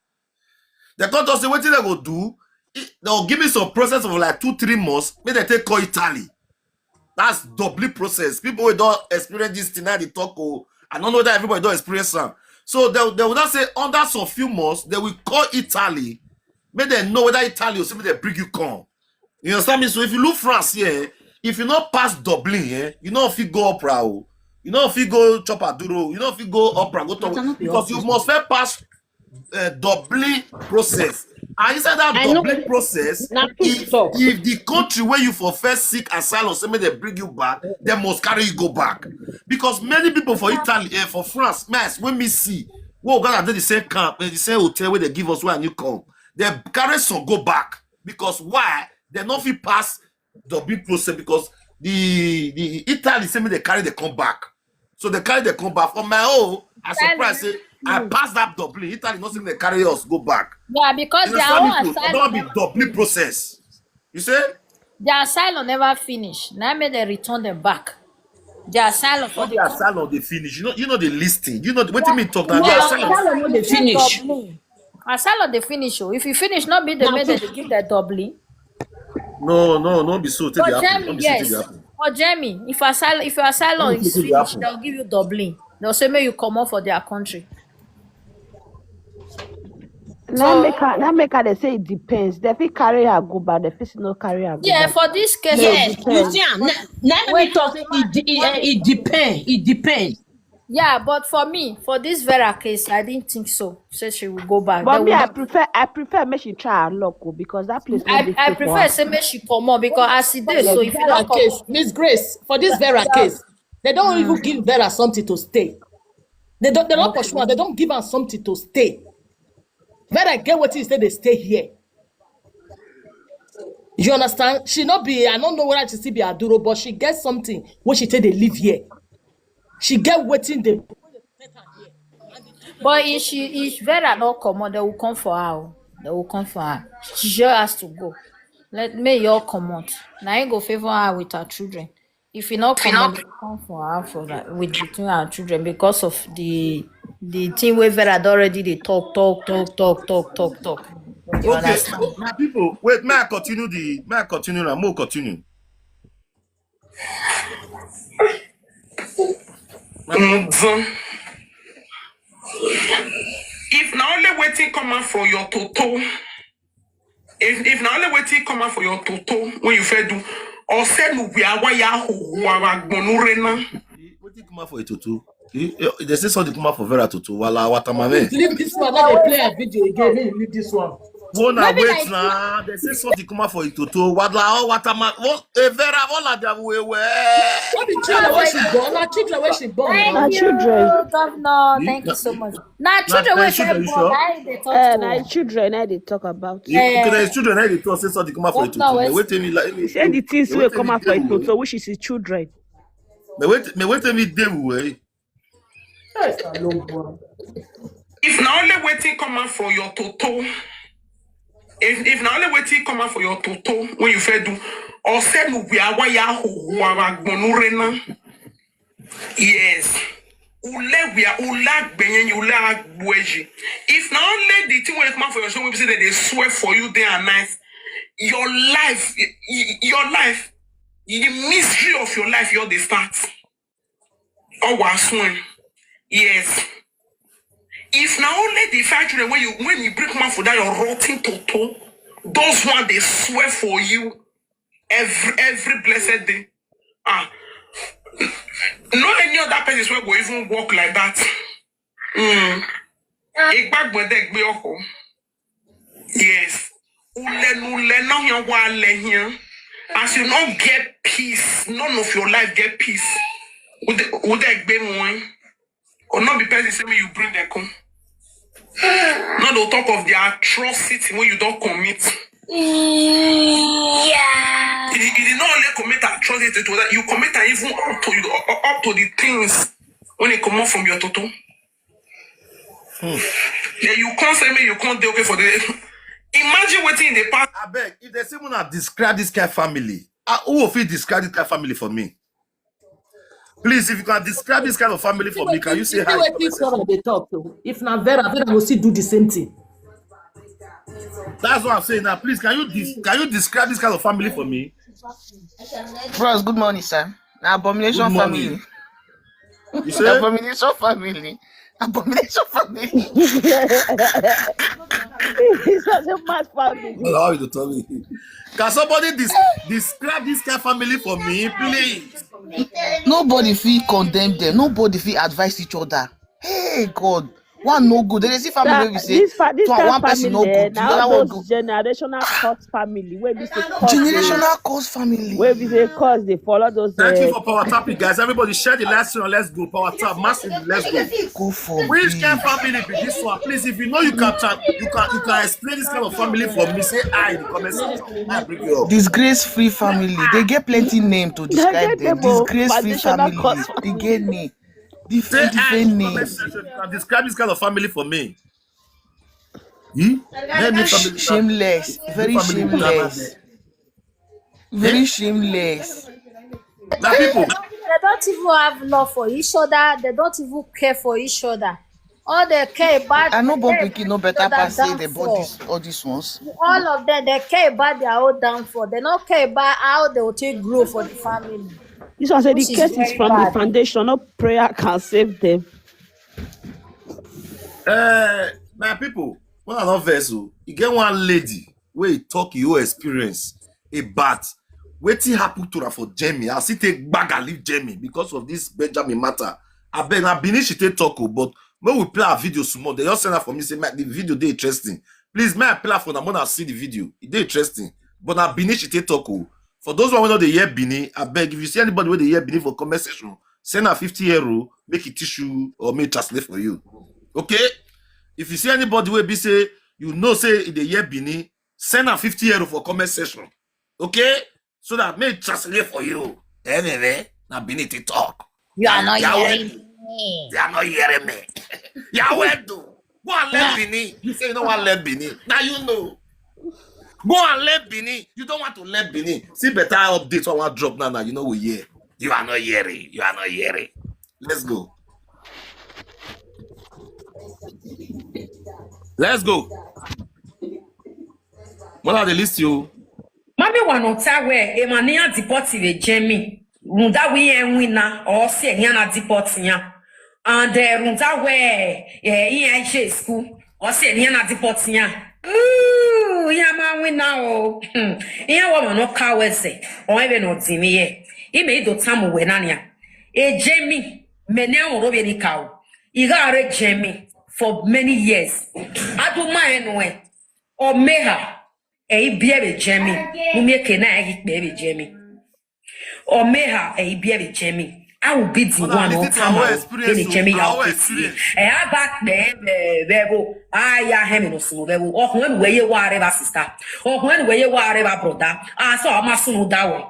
They come talk say wetin they go do. They go give me some process of like two, three months. Make they take call Italy. That's doubling process. People wey don experience this thing now they talk. Oh, I don't know that everybody don experience am. So they, they will not say under some few months they will call Italy. Make them know whether Italy or something they bring you come. You understand me? So if you look France here, if you not pass doubling, eh, you know if you go opera, oh, you know if you go chop aduro, you know if you go opera, go talk because you must first pass uh, doubling process. And inside that doubling process, if, if the country where you for first seek asylum, say make they bring you back, they must carry you go back. Because many people for Italy, eh, for France, mess when me see, we gonna do the same camp, eh, the same hotel where they give us when you come. They carry some go back because why? They not fit pass the big process because the the Italy say me they carry the come back. So they carry the come back. For my own, I surprised say I passed that doubling. Italy not say they carry us go back. Yeah, because their own asylum don't be doubling process. You say their asylum never finish. Now make they return them back. Their asylum for the asylum they finish. You know, you know the listing. You know what me talk now. Their asylum no dey finish. Asylum dey finish. Oh, if you finish, not be the make they give their doubling. No, no, no be so. Take the happen. Yes. For Jamie, if asylum, if your asylum is finished, they'll give you doubling. They'll say make you come out for their country. Now make her, now make her. They say it depends. They fit carry her go back. They fit no carry her go back. Yeah, for this case, yes, you see, now me talk say it, it, eh, it depend. It depends. Yeah, but for me, for this Vera case, I didn't think so. Say she will go back. But me, I prefer, I prefer make she try her luck, oh, because that place. I, I prefer say make she come on because as it is, so if you don't come, Miss Grace, for this Vera case, they don't even give Vera something to stay. They don't, they don't pursue her. They don't give her something to stay. Vera get what is that they stay here. You understand? She not be, I don't know whether she still be Aduro, but she get something when she take dey live here. She get wetin dey. But if she, if Vera not come out, they will come for her. Oh. They will come for her. She just has to go. Let me your come out. Now you go favor her with her children. If you not come out, they will come for her for that with between her children because of the the thing where Vera don already dey talk, talk, talk, talk, talk, talk, talk. You Okay, understand? my people, wait, may I continue the, may I continue now? More continue. Nzon. If na only wetin come out for your toto, if if na only wetin come out for your toto wey you fit do, or say no we awa ya ho wa wa gbonu rena. Wetin come out for Itoto? Eh, eh, They say something come out for Vera Toto. Wala Watamame. Leave this one. Let me play a video again. Make you leave this one. Go na Maybe wait like na. They say something come out for Itoto. Wala Watama. What? Eh, Vera, what are they? We were. What the children when she born? Na children when she born. Thank Now. Na you, children. Governor. You, Thank you na, so much. you, Now, na, children na wey children, say you born, sure? I dey talk Eh, to. Na him children, I dey talk about. You, because Eh, there's children, I dey talk say something come out for governor, Itoto. Me wait. wait till me like He me. said the things Me wey wait till come me out for dey Itoto, well. which is his children. Me wait, me wait till me dey well. Yes, I know, boy. If na only wetin come out for your toto, if if na only wetin come out for your toto wey you fit do, or say no we awa ya ho wa wa gbonu rena. Yes. Ule we a ule agbenye ule agbueji. If na only the thing wey come out for your show wey be say dem dey swear for you day and night, your life, y- y- your life, the mystery of your life, you dey start. Oh, was one. Yes. If na only the five children when you when you break man for that your rotten toto, those one they swear for you every every blessed day. Ah, no any other person wey go even walk like that. Mm. Igbagbede gbe oko. Yes. Ule no le no here wa le here. As you not get peace, none of your life get peace. Would would that be one? Or not be person say me you bring them come. Not the talk of the atrocity when you don't commit. Yeah. If you, if you not only commit atrocity to that, you commit and even up to you up to the things when they come out from your toto. Then you can't say me you can't do okay for the. Imagine waiting in the past. I beg, if they say wanna describe this kind of family, uh, who will fit describe this kind of family for me? Please, if you can describe this kind of family for me, can you say hi in the comment section? They talk to. If na Vera, Vera will still do the same thing. That's what I'm saying now. Please, can you dis- can you describe this kind of family for me? Bros, good morning, sir. Na abomination Good morning. Family. You say? Abomination family. Abomination family. It's such a mad family. Well, how you tell me? Can somebody dis- describe this kind of family for me, please? Nobody fit condemn them. Nobody fit advise each other. Hey God, one no good. They see family That, wey we say this fa- this to kind of one person family, no eh, good. The now other one those go. Generational curse family where we say curse, Generational curse family. Where we say curse, they follow those. Thank you Uh, for power tapping, guys. Everybody share the live stream. Let's go. Power tap, massive. Let's go. Go for Which me. kind of family be this one? Please, if you know you can tap, you can you can explain this kind of family for me. Say I in the comment section. I bring you up. Disgrace free family. They get plenty name to they describe get them. them all. Disgrace free Foundational family. Curse. They get name. Say Different I different in the comment names. section. You can describe this kind of family for me. Hmm? Let me family with that. Shameless. Let me Very family with that. Shameless. Very shameless. Now, people, They don't even have love for each other. They don't even care for each other. All they care about I know they born care pikin no about each better other pass say they bought downfall. This all these ones. All of them, they care about their own downfall. They don't care about how they will take grow for the family, This one said the which is curse is very from the bad. Foundation. No prayer can save them. uh, my people, one another verse. Oh, you get one lady where you talk your experience about wetin happen to her for Germany. I see take bag and leave Germany because of this Benjamin matter. I beg, I believe she take talk, oh, but when we play our video some more, they just send her for me say, "Man, the video dey interesting. Please, may I play for them when I see the video? It dey interesting." But I believe she take talk, oh. For those one wey no dey hear Benin, I beg, if you see anybody wey dey hear Benin for comment section, send her fifty euro, make it tissue or make it translate for you. Okay? If you see anybody wey be say you know say e dey hear Benin, send her fifty euro for comment section. Okay? So that may translate for you. Anyway, now Benin to talk. You are not Yahweh. Hearing me. They are not hearing me. Yahweh do. Go and learn Benin. You say you don't want to learn Benin. Now you know. Go and learn Benin. You don't want to learn Benin. See better updates on one drop now. Now you know we hear. You are not hearing. You are not hearing. Let's go. Let's go. What are the list you? Mami wa no ta we e ma ni a deport we Jamie. Runda we e win na or se ni na deport ya. And uh, runda we e e e school or se ni na deport ya. Ooh, ya ma win na o. Ya wa no ka we se. O e be no di mi ye. I me do tamu we na nya. E Jamie me ne o ro be ni ka o. I ga re Jamie for many years. Adu ma enu e. O me ha. E bi e be Jamie. Mu mi ke na e pe be Jamie. O me ha e bi e be Jamie. I will be the Hold on, one on listen to our time. Experience, Be Jamie oh, ya our o Experience. E a back be be be bo. Aya he me no sunu be bo. O hwen we ye wa re ba sister. O hwen we ye wa re ba brother. A so o ma sunu da we.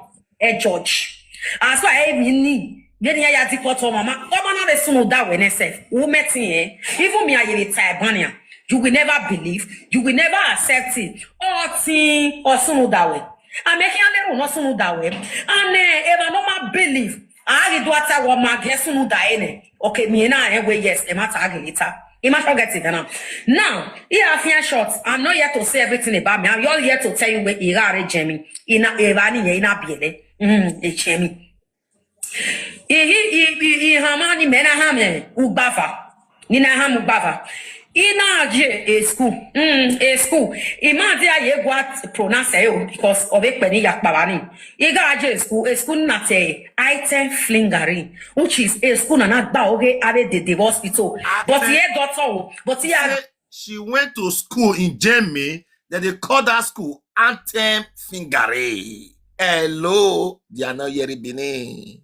E George. A so e mi ni. Be ni ya deport o mama. O ma na be sunu da we ne self. Wo me tin e. Even me a ye tie bania. You will never believe. You will never accept it. O tin o sunu da we. A me ki a le ru no sunu da we. And eh, e ba no ma believe. A ri do ata wo ma ge sunu da e ne. Okay, me na e we yes, e ma ta ge later. E ma forget it now. Now, here I feel short. I'm not here to say everything about me. I'm just here to tell you where Ira re Jamie. Ina Eva ni ye ina biele. Mm, e Jamie. Ihi i i i hama ni me na hame ugbava. Ni na ham ugbava. Ina je e school. Mm, e school. I ma de aye gwa pronounce e o because of e pe ni ya pa ni. I ga je e school, e school na te item flingering, which is a school na na gba oge ave the the hospital. But Item- ye doctor o, but ye Say she went to school in Germany. Then they call that school Anthem Fingare. Hello, they are not hearing Benin.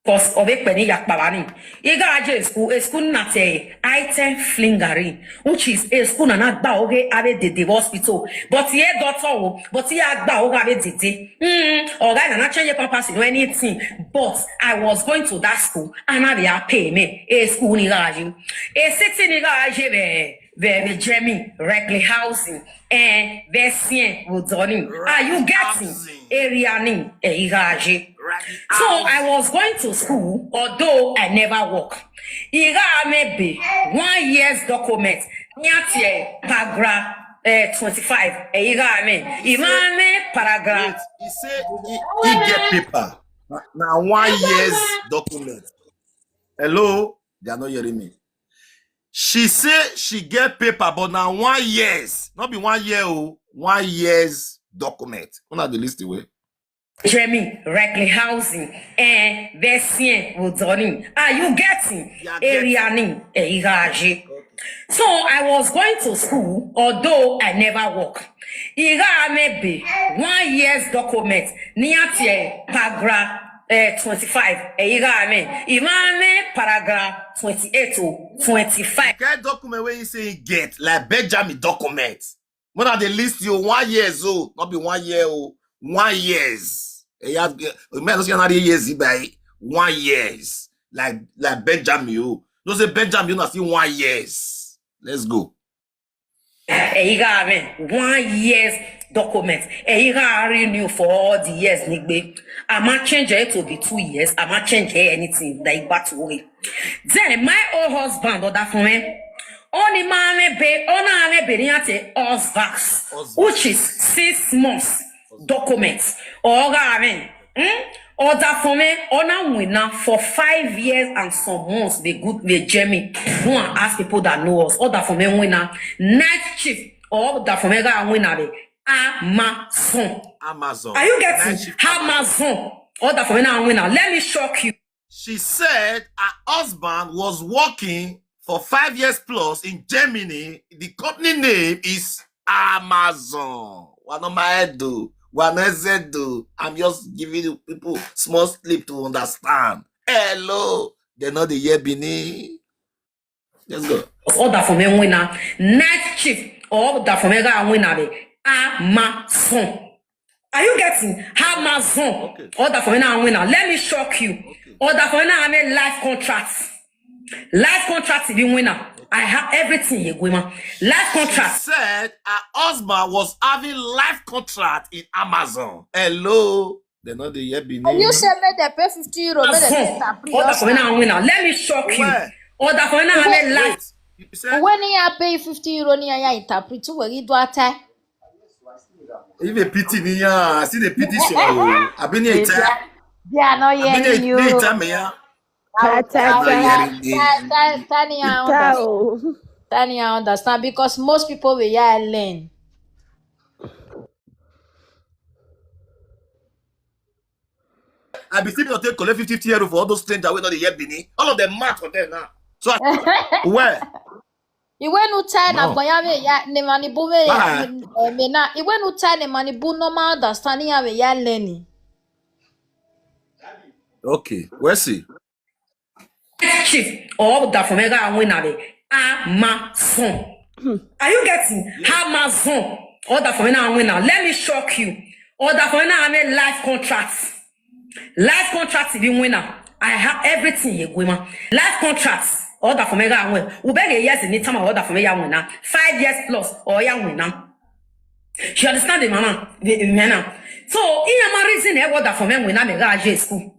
Because of it, when he yakpabani. He got a school, a school na te item flingering, which is a school na na gba oge ave the the hospital. But ye doctor o, but ye gba oge ave the the. Hmm. Or guy na na change pampers or anything. But I was going to that school and I be a pay me a school ni gaji. A city ni gaji be be be Jamie Reckley housing. Eh, Vesien Rodoni. Are you getting? Housing. Area ni eh, Iraji. Right. So I was going to school, although I never work. Ira me be one year's document. Niatie paragraph eh, twenty-five. Eh, Ira me. Ira me paragraph. Wait, he say he, he get paper. Now one year's document. Hello, they are not hearing me. She say she get paper, but now one year's, not be one year, oh, one year's document. Una dey list the way. Jamie Reckley housing. Eh, Vesien Rodoni. Are you getting? Yeah, Area ni eh, Iraji. So I was going to school, although I never work. Ira me be one year's document. Niatie paragraph eh, twenty-five. Eh, Ira me. Ira me paragraph twenty-eight to twenty-five. Get document where you say he get like Benjamin document. When are they list you one years old? Not be one year old. One years. Eh, you have you may not say another years by one years. Like like Benjamin, you. No say Benjamin, you not see one years. Let's go. Eh, Ira me. One year's document. Eh, Ira renew for all the years. Nigbe. I might change it to be two years. I might change anything. Like back to way. Then my old husband, or that for me. Only man me be, ona me be niate Osvax, Osvax. Which is six months document. Or I mean, hmm? Order for me, ona wina for five years and some months. Be good with Jamie. Go and ask people that know us. Order for me, wina night shift. Order for me, go and wina be Amazon. Amazon. Are you getting Night shift Amazon? Order for me now, wina. Let me shock you. She said her husband was working for five years plus in Germany. The company name is Amazon. Wa no ma edo. Wa no ezedo. I'm just giving you people small sleep to understand. Hello. They know the year Benin. Let's go. Order for me, wina night shift. Order for me, go and wina be Amazon. Are you getting? Amazon. Okay. Order for me now, winner. Let me shock you. Okay. Order for me now, I'm a life contract. Life contract, the winner. I have everything, you woman. Life She contract. said her husband was having life contract in Amazon. Hello. They know the year be And you say make dem pay fifty euro, make dem pay Amazon. interpret. Order for me now, winner. Let me shock you. Where? Order for me now, I'm a life. Wait. You said When you pay fifty euro, ni ya interpret. Where you do at if a pity ni ya, I see the pity so. I've been here. They are not I've been hearing here. you. Tell me ya. Ta, ta, I'm not ta, hearing the. Ta- ta- Tani, I ta, understand. oh. Tani, I understand because most people will hear learn. I be still dey take collect fifty fifty euro for all those strangers wey no dey hear Benin. All of them mad for there now. So I, where? Iwe nu tai na No. goya we ya ne mani bu we ya Ah. ne- eh, me na iwe nu tai ne mani bu normal understanding ya we ya learning. Okay, where see? Chief, order for me now, winner. Amazon. Are you getting? Amazon. Order for me now, winner. Let me shock you. Order for me now, I'm a life contract. Life contract, the winner. I have everything, you woman. Life contract. Order for me now, win. Ubege years in the time order for me, ya winner. Five years plus, or ya winner. You understand the mama? The mama. So, in your reason, eh, order for me, winner, me ga je school.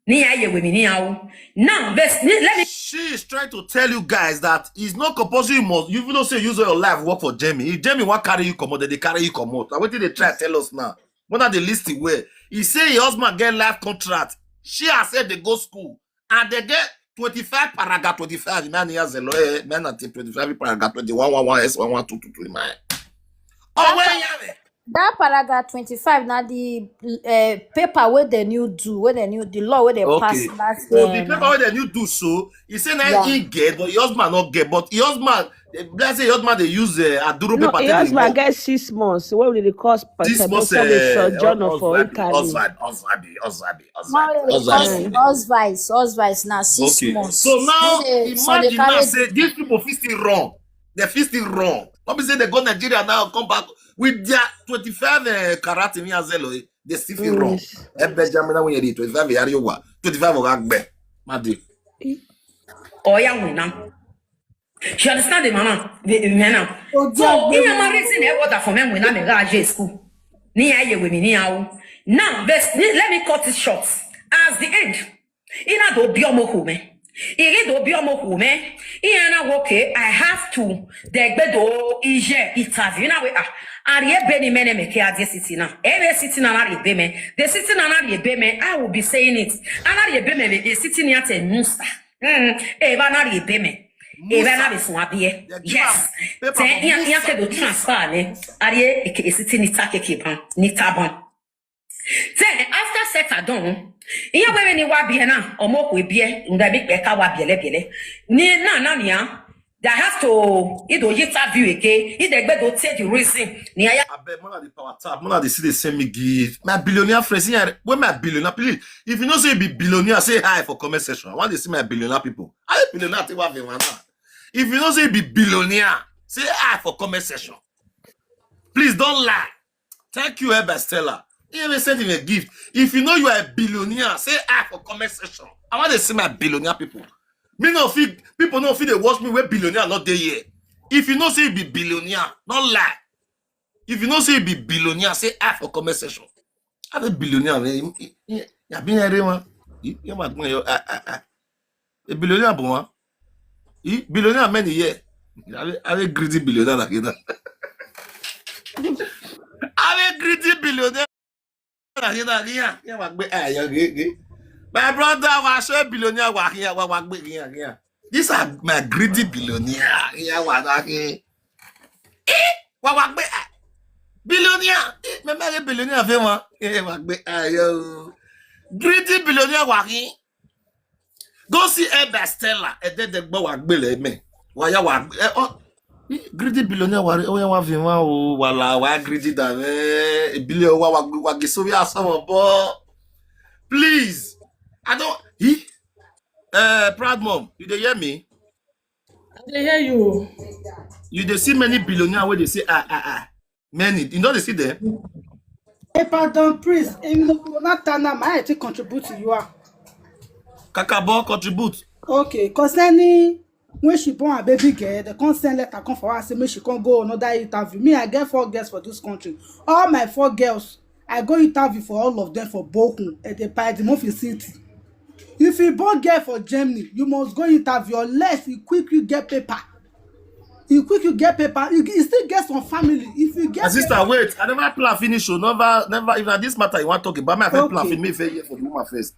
Ni ya ye with me, ni ya wo. Now, this, ni- let me She is trying to tell you guys that it's not compulsory you must. You even say use all your life work for Jamie. If Jamie want carry you come out, then they carry you come out. Now what did they try to tell us now? When are they list it where? He say your husband get life contract. She has said they go school and they get twenty-five paragraph twenty-five. Man, he has a lawyer. Man, I think twenty-five paragraph twenty-one, one, one, S one, one, two, two, two, man. Oh, where you have it? That paragraph twenty-five now the uh, paper where the new do, where the new the law where they pass Okay. last So the year. paper where the new do so, he say now Yeah. he get, but your husband not get. But your husband, eh, let's say your husband they use uh, Aduro No, paper. your Take husband the get six months. What will they cause six months. Probation Uh, sojourner for husband, Italy? husband, husband, husband, Now husband, they call husband. it housewives, housewives now six Okay. months. So now Then they- so they imagine now carry say these people fit still wrong. They fit still wrong. Not be say they go Nigeria now come back with their twenty-five uh, karat in Azelo. Eh. They still fit wrong. Yes. Eh, Benjamin, when you twenty-five year old, twenty-five or Agbe. Madi. or ya winner. You understand the mama? The, the mama. So, in your reason, eh, order for me, winner, me ga je school. Ni ya ye with me, ni ya wo. Now, this, ni- let me cut it short. As the end. Ina do bi omo home. Iri do bi omo home. Ina na woke. I have to. The gbe do ije interview. Na we ah. Are ye beni mene me ke adie city na. Ebe city na na ye be me. The city na na ye be me. I will be saying it. Ana ye be me. The city ni ate musta. Mm. Eba na ye be me. Eba na be sun abie. Yes. Then iya iya ke do transfer ne. Are ye eke city ni take ke ban. Ni taban. Then after set are done, iya wewe ni wa bie na, omo ko bie, nga bi pe ka wa biele biele. Ni na na ni a, they have to, you know, interview again. If they go take the reason, ni ya. I bet one of the power tap, one of the city send me give. My billionaire friends here, where my billionaire, please. If you know say you be billionaire, say hi for comment section. I want to see my billionaire people. I billionaire take one thing one now. If you know say you be billionaire, say hi for comment section. Please don't lie. Thank you, Herbert Stella. He even sent him a gift. If you know you are a billionaire, say hi for comment section. I want to see my billionaire people. Me no fit, people no fit they watch me where billionaire not there here. If you know say you be billionaire, not lie. If you know say you be billionaire, say hi for comment section. I'm a billionaire, man. You, you, you, you have been everyone. You, you might go, I, I, I. A billionaire, boy. He billionaire many year. I a, I a greedy billionaire like that. I a greedy billionaire like that. Yeah, yeah, my, ah, yeah, yeah, yeah. My brother was a billionaire. Wa, yeah, wa, wa, yeah, yeah. These are my greedy billionaire. Yeah, wa, wa, yeah. Eh, wa, wa, ah. Billionaire. Eh, me, me, billionaire, fẹ́ wọn. Eh, wa, ah, yo. Greedy billionaire, wa, yeah. Go see Herbert Stella. And then they go wa gbele me. Wa ya wa. Eh, oh. Greedy billionaire wa, oh, ya wa fi wa o, wa la, wa greedy da me. A billion wa, wa, wa get so we are some, but please. I don't, he, uh, proud mom, you dey hear me? I dey hear you. You dey see many billionaire where they say, ah, ah, ah. Many. You know they see them? Hey, pardon, please. If you not turn am, I take contribute to you are. Kakabo contribute. Okay, concerning when she born her baby girl, they come send letter come for her, say make she come go another interview. Me, I get four girls for this country. All my four girls, I go interview for all of them for Bochum, at the by the movie city. If you born girl for Germany, you must go interview unless you quick you get paper. You quick you get paper. You, you still get some family. If you get My sister, paper, wait. I never plan finish. Oh, never, never. If na this matter you want to talk about, my first plan Okay. Finish me fair here for the woman first.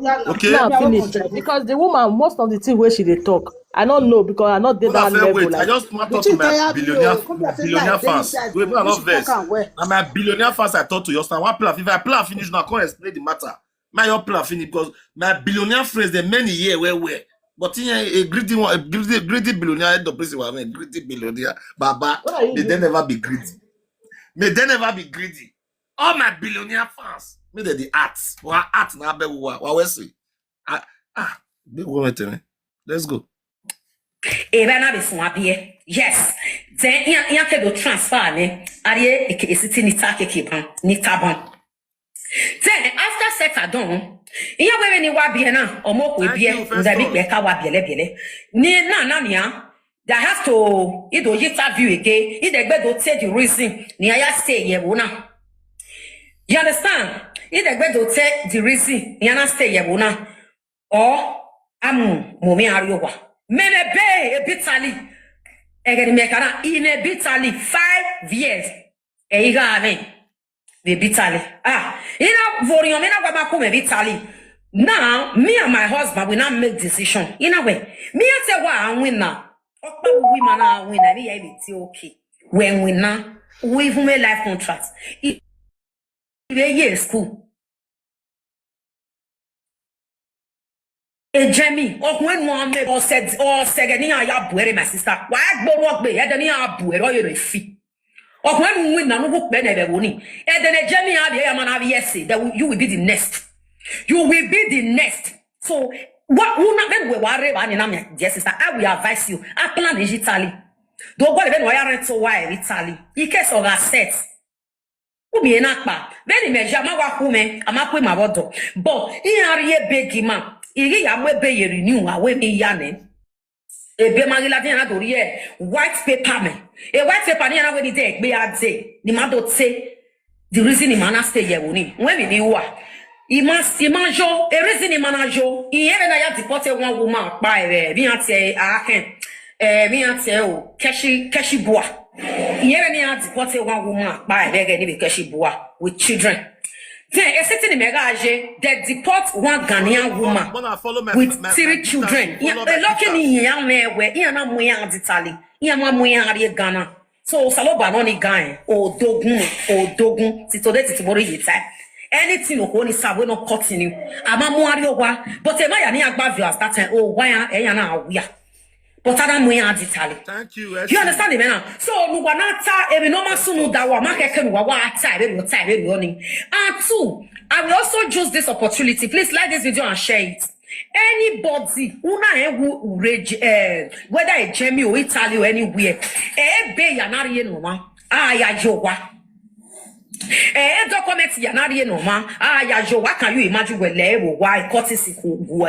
Yeah, no, Okay. yeah, Now we are all finish contribute. Because the woman, most of the thing where she dey talk, I don't know because I not did Mother, that fair level. Wait. I Like, just want to But talk you to my tire me, billionaire, oh. Come my and say billionaire like, then you fans. say I Wait, do. no, You not should talk vex. am well. Na my billionaire fans I talk to just now. One plan. If I plan finish now, come explain the matter. My your plan finish because my billionaire friends, they many year where where. But here a greedy one, a greedy, greedy billionaire, head of prison, a greedy billionaire, Baba. What are you May they doing? Never be greedy. May they never be greedy. All my billionaire fans, may they the arts. Wa art na be wa wa we see. Ah, ah, big woman to me. Let's go. Ebe na be fun abie. Yes. Then iya iya ke do transfer ne. Arie eke esiti ni ta keke ban, ni ta ban. Then after set are done, iya we ni wa bie na omo ko Thank bie you, nda bi Festus. be ka wa biele biele. Ni na na ni a. That has to ido interview again. Ide gbe do take the reason ni aya say ye wo na. You understand? Ide gbe do take the reason ni ana say ye wo na. Or amu mo mi ariowa. Me me be e bitali. Egeri me kana in a bitali five years. E iga ame. Me bitali. Ah, ina vorion me na gwa maku me bitali. Now, me and my husband we now make decision. In a way, me I say wa win na. Okpa we man na win na me ya be ti okay. When we na, we even make life contract. If we year school. Ejemi, okun enu ame o said o segeni aya buere, my sister. Wa gboru ogbe ede ni abuere o yere fi. Okun enu win na nugu pe ne be woni. Ede ne Ejemi abi ya man abi ese that you will be the next. You will be the next. So what una be we wa re ba ni na me, dear sister, I will advise you. I plan digitally. Do go le be no ya rent so wa Italy. In case of asset. Umi ena pa. Be ni me ja ma wa ku me, ama ku ma bodo. But in ari e begi ma. Iri ya we be yeri ni wa we mi ya ne. Ebe ma gila din na dori e white paper me. E white paper ni na we ni de gbe ade. Ni ma do te. The reason ni ma na stay here woni. When we ni wa. Ima ima jo, e reason ni ma na jo. Iye na ya deport one woman pa e. Bi ati e a ken. Eh, mi ati e o. Keshi keshi bua. Iye ni ya deport one woman pa e be ni be keshi bua with children. Then a city ni mega aje, they deport one Ghanaian woman Mona, follow my, with my, three my children. Follow Yeah, my lucky guitar. Ni ya me we, ya na mu ya Italy. Ya ma mu ya ari Ghana. So saloba no ni gan o dogun o dogun ti today ti tomorrow yi time. Anything o ko ni sa we no continue. Ama mu ari owa. But e ma ya ni agba view at that time. Oh, why ya e ya na awia. But I don't mu ya Italy. Thank you. You understand me now? So nuwa na ta ebi no ma sunu da wa ma keke nuwa wa ta ebi no ta ebi no ni. And two, I will also use this opportunity. Please like this video and share it. Anybody who na e wu ureji eh whether a Germany or Italy or anywhere, eh be ya na ri no ma. Ah ya yo wa. Eh document ya na ri no ma. Ah ya yo wa, can you imagine we le wo wa courtesy ku ku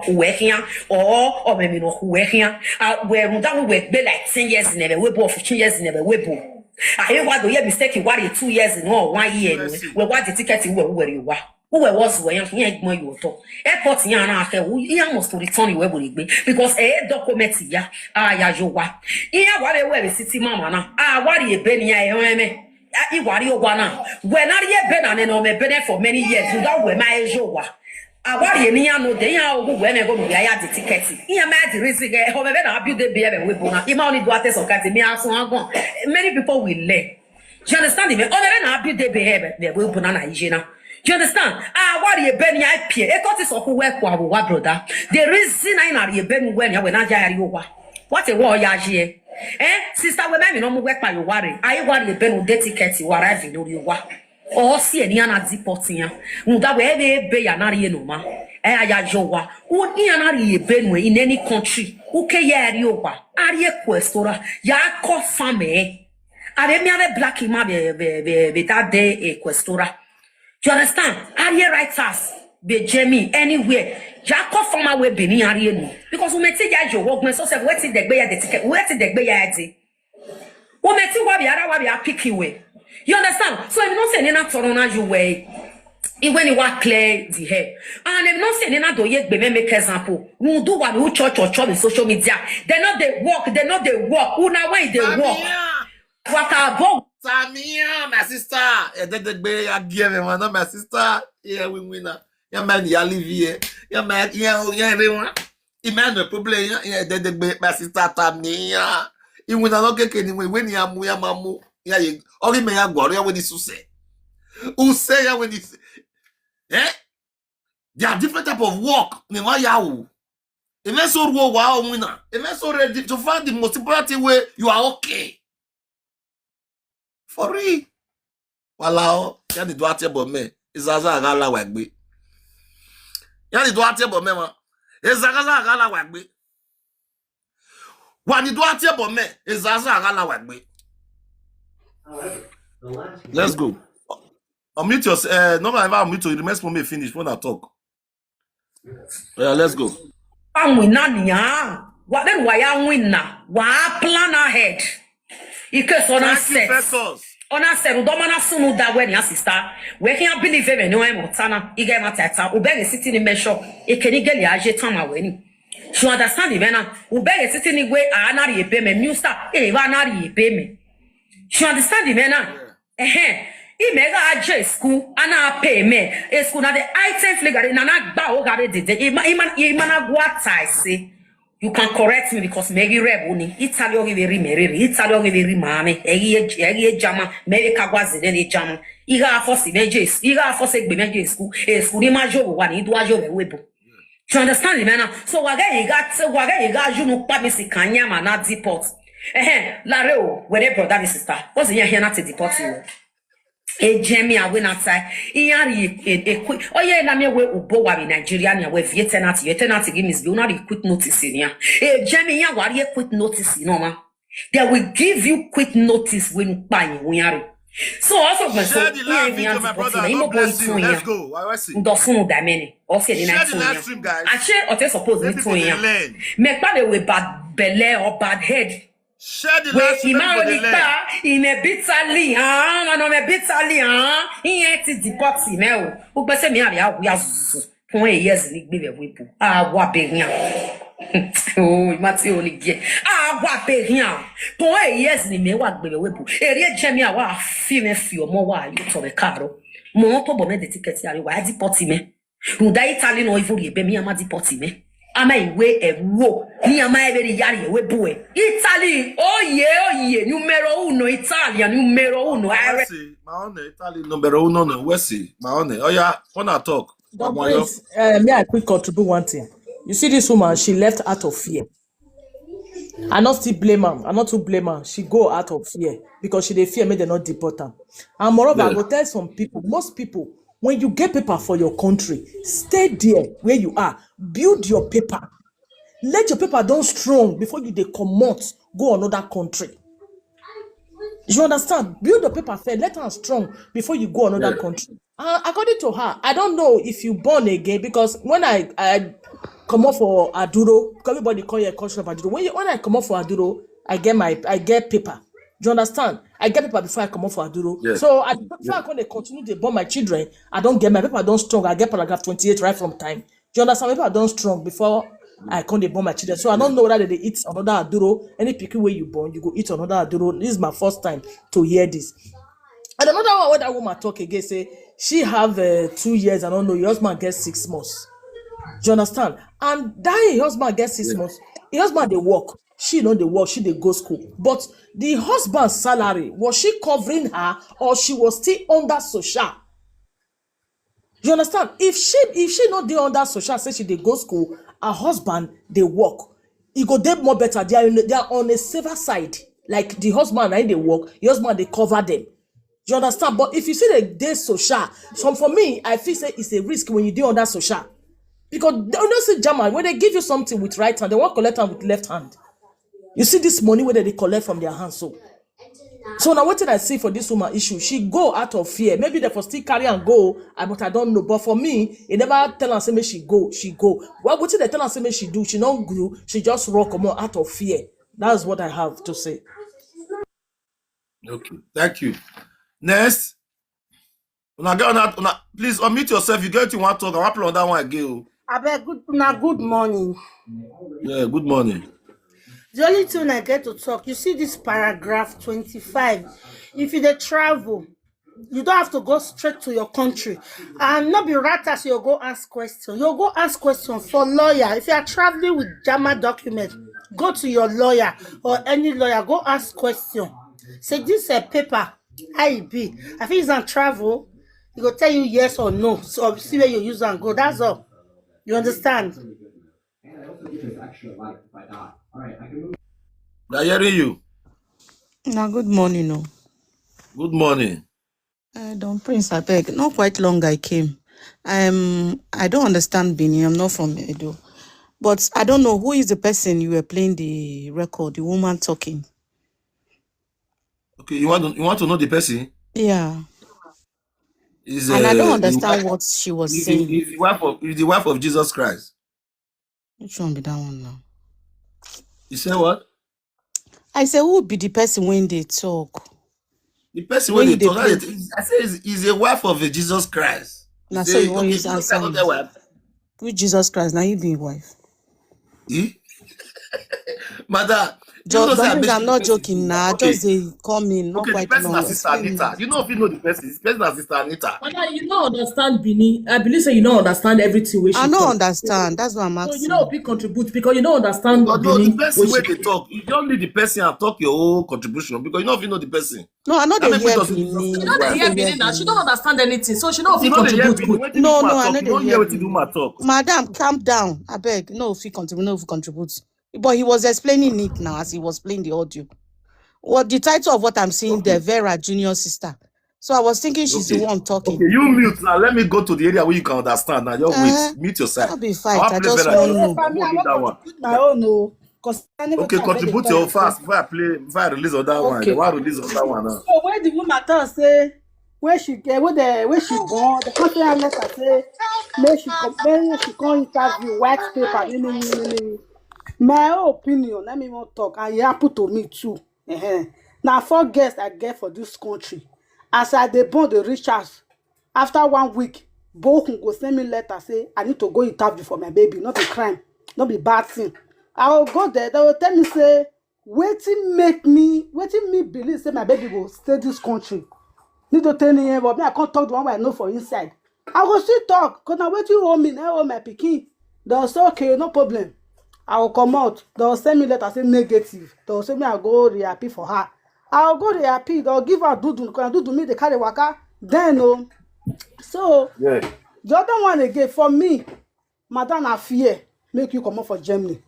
ku we here or or me me no ku we here. Ah we mu da we be like ten years in a we bo fifteen years in a we bo. Ah e wa do ye mistake wa re two years no one year no. We wa the ticket we we wa. Who was we yan yan mo yo to. Airport yan na ke u yan must return we we gbe because eh document ya. Ah ya yo wa. Iya wa be we city mama na. Ah wa ri ebe ni ya e me. Iwari ogwa na. When are ye been an no me been for many years? You don't wear my jowa. Awari ni ya no de ya ogu we me go no ya ya the ticket. Iya me the reason eh ho me be na abi de be be we bona. Ima only do ate so kati me aso agon. Many people will learn. Do you understand me? O me be na abi de be be we bona na ije na. Do you understand? Awari ebe ni I pie. E ko ti so ku we kwa wa brother. The reason I na ri ebe ni we ni we na ya ri owa. What a war ya je. Eh, sister we me mi no mu we pa yo ware. Ai wari ebe no de ticket wa ra vi lori wa. O si e ni ana deport yan. Mu da we be be ya na ri no ma. Eh aya yo wa. U ni ana ri ebe no in any country. U ke ya ri o wa. Ari e questora. Ya ko fame. Are mi are black ima be be be be that day a questora. You understand? Are you writers? Be Jamie anywhere. Jacob former way Benin are you? Because we may take your work when so say where the gbe ya the ticket, where the gbe ya the. We may take what be other what be a picky way. You understand? So if you don't say any not turn on you way. When you walk clear the hair. And if not say any not do yet be make example. We do what we church or chop in social media. They not they work, they not they work. Who now why they work? What about Samia, my sister? Ededegbe, I give him one, my sister. Yeah, we win. Yeah, man, you live here. Yeah, man, yeah, yeah, everyone. Emmanuel problem, yeah, yeah, Ededegbe, my sister Tamia. He win a lot of when you are Muya Mamu. Yeah, you only may have got when you say. Who say ya when you say? Eh? There are different type of work. Never yahu. If I so ruo wa winner. If I so ready to find the most important thing where you are okay. For real. Walao, ya ni do ate bo me. Izaza agala wagbe. Ya ni do ate bo me ma. Izaza agala wagbe. Wa ni do ate bo me. Izaza agala wagbe. Let's go. Unmute yourself. Uh, no, I unmute you. Remains for me finish when I talk. Yeah, let's go. Anwina nia. Wa then wa ya wina. Wa plan ahead. In case on Thank you, set. Festus. On a set. Udoma na sunu da when your sister. We can believe him no emo tana. Ige ma tata. Ubege sitting in measure. E keni geli aje tama weni. You understand the man? Ubege sitting in way anari ebe me. New star. E anari ebe me. You understand the man? Ehen. Imega aje school, ana pay me. E school na the items legally na na gba o gabe dede. Ima ima ima na gwa tai say. You can correct me because Maggie Reb uni. Italy ogi very merry. Italy ogi very mame. Egi egi jama. Mary kagwa zede ni jama. Iga force me je. Iga force gbe me je school. E school ni ma jo wa ni do ajo be webo. You understand the man? So wage you got wage you got you no pa me si kanya ma na deport. Eh, lare o, where brother and sister. What's the here not to deport you? E jemi awe na tai. Iyari e quick. Oh yeah, na me we ubo wa be Nigeria ni we vie tenant, ye tenant give me be una quick notice ni ya. E jemi ya wari e quick notice no ma. They will give you quick notice when you buy you yari. So also my Share the live video, my brother. God bless you. Let's go. I see. Ndosunu da mene. O se ni Share na the tun live ya. stream, guys. Ache o te suppose Let ni people tun dey ya. Learn. Me pa le we bad belle or bad head. Share the We live stream. Let ima people ni dey learn. pa ime bitali ah, ma no me bitali ah. Iye ti deport me o. Ugbe se mi ari awu ya zuzu. Pon e yes ni gbe we bu. Awa be yan. Oh, ima ti o ni ge. Awa be yan. Pon e yes ni me wa gbe we bu. Eri e je mi awa fi me fi omo wa yo to be karo. Mo to bo me the ticket ya wa deport me. Uda Italy no even ebe mi ama deport me. Ama iwe ewo ni ama ebe ni yari ewe bue. Italy, oh yeah, oh yeah, numero uno Italia, numero uno. I Wesi, ma ọ na Italy number uno na Wesi, ma ọ na. Oh yeah, when I talk. But please, uh, may I quick contribute one thing? You see this woman, she left out of fear. I not still blame her. I not to blame her. She go out of fear because she dey fear make dem not deport her. And moreover, I Yeah. go tell some people, most people, when you get paper for your country, stay there where you are, build your paper, let your paper don strong before you dey comot go another country. You understand? Build your paper first, let am strong before you go another Yeah. country. Uh, according to her, I don't know if you born again because when I I come up for Aduro, because everybody call you a culture of Aduro. When you, when I come up for Aduro, I get my I get paper. Do you understand? I get paper before I come up for Aduro. Yeah. So I before I come dey continue dey born my children, I don't get my paper don strong. I get paragraph twenty-eight right from time. Do you understand? My paper don strong before I come dey born my children. So I don't know whether they dey eat another Aduro. Any pikin wey you born, you go eat another Aduro. This is my first time to hear this. And another one, where that woman talk again, say she have uh, two years, I don't know, your husband gets six months. Do you understand? And that your husband gets six months, your husband dey work, she no dey work, she dey go school. But the husband's salary, was she covering her or she was still under social? You understand? If she if she not dey under social, say she dey go school, her husband dey work, e go dey more better. They are in, they are on a safer side. Like the husband na him dey work, the husband dey cover them. You understand? But if you see the day social, some for me, I feel say it's a risk when you dey under social. Because they don't see German, when they give you something with right hand, they won't collect hand with left hand. You see this money where they collect from their hand, so So now wetin I see for this woman issue, she go out of fear. Maybe they for still carry and go, I, but I don't know. But for me, e never tell am say make she go, she go. What wetin they tell am say make she do, she don't grow, she just rock comot out of fear. That's what I have to say. Okay, thank you. Next. Una get una, una, please unmute yourself. You get you want talk. I want play on that one again. Oh. Abeg, good, una good morning. Yeah, good morning. The only thing I get to talk, you see this paragraph twenty-five. If you dey travel, you don't have to go straight to your country. And not be rat as you go ask question. You go ask question for lawyer. If you are traveling with Jama document, go to your lawyer or any lawyer. Go ask question. Say this a paper. I be. I think it's on travel. He go tell you yes or no. So see where you use and go. That's all. You understand? They are hearing you. Now, good morning. Oh. Good morning. Uh, Don Prince, I beg. Not quite long I came. Um, I don't understand Benin. I'm not from Edo. But I don't know who is the person you were playing the record, the woman talking. Okay, you want to, you want to know the person? Yeah. Is And I don't uh, the understand wife, what she was is the, saying. is the wife of is the wife of Jesus Christ. Which one be that one now? You say what? I say, who be the person when they talk? The person When when you they dey talk, that play, is, I say is, is a wife of a Jesus Christ. You na so say you wan okay, use you answer cannot me. get wife. With Jesus Christ, now you be wife. Eh? Madam, you Just know say I don't, make I'm the not person. Joking now. Okay, Just they come in, not okay, the quite person long. is Sister Explain Anita. it. You know if you know the person, the person is Sister Anita. But now you don't understand Bini. I believe say you don't understand everything wey I she don't talk. understand. That's why I'm So you know asking. fit contribute because you don't understand But no, the Bini person wey where she they talk, you don't need the person and talk your own contribution because you know if you know the person. No, I know That they make me hear just use Bini. You something know they right. hear Bini now. She don't understand anything, so she don't You fit know they hear contribute Bini. good. When did No, you no, I talk? know You they don't hear hear what you do Bini. my talk. Madam, calm down. I beg. No, if you contribute, no, if you contribute. But he was explaining it now as he was playing the audio. What the title of what I'm seeing there, Okay. Vera Junior Sister. So I was thinking she's the Okay. one talking. Okay, you mute now. Let me go to the area where you can understand now. Just wait. Uh, Mute your side. I'll be I fight. want I play just Vera want Junior. Know. For me, I Hold want that one. Contribute my own. Oh, concerning what Okay, I said, they contribute tell your me. fast before I play, before I release on that one. They Okay. want to release on that one now. So when the woman tell say, when she get, when the when she born, the country and let her say, may she come, may she come interview white paper, me, me, me, me, me, me. My own opinion, let me even talk, and it happened to me too. Uh-huh. Now, four girls I get for this country. As I dey born, they reach house. After one week, Bokun go send me letter say I need to go interview for my baby. Not a crime, not be bad thing. I will go there. They will tell me say, wetin make me, wetin me believe say my baby go stay this country. Need to tell me, but me I can't talk the one way I know for inside. I go still talk, cause now wetin owe me, now owe my pikin. They'll say, okay, no problem. I will come out. They'll send me letter say negative. They'll say me I go reappeal for her. I'll go reappeal. They'll give her dudu, cause dudu me they carry waka. Then, oh, so Yeah. The other one again for me, madam, na fear make you comot for Germany.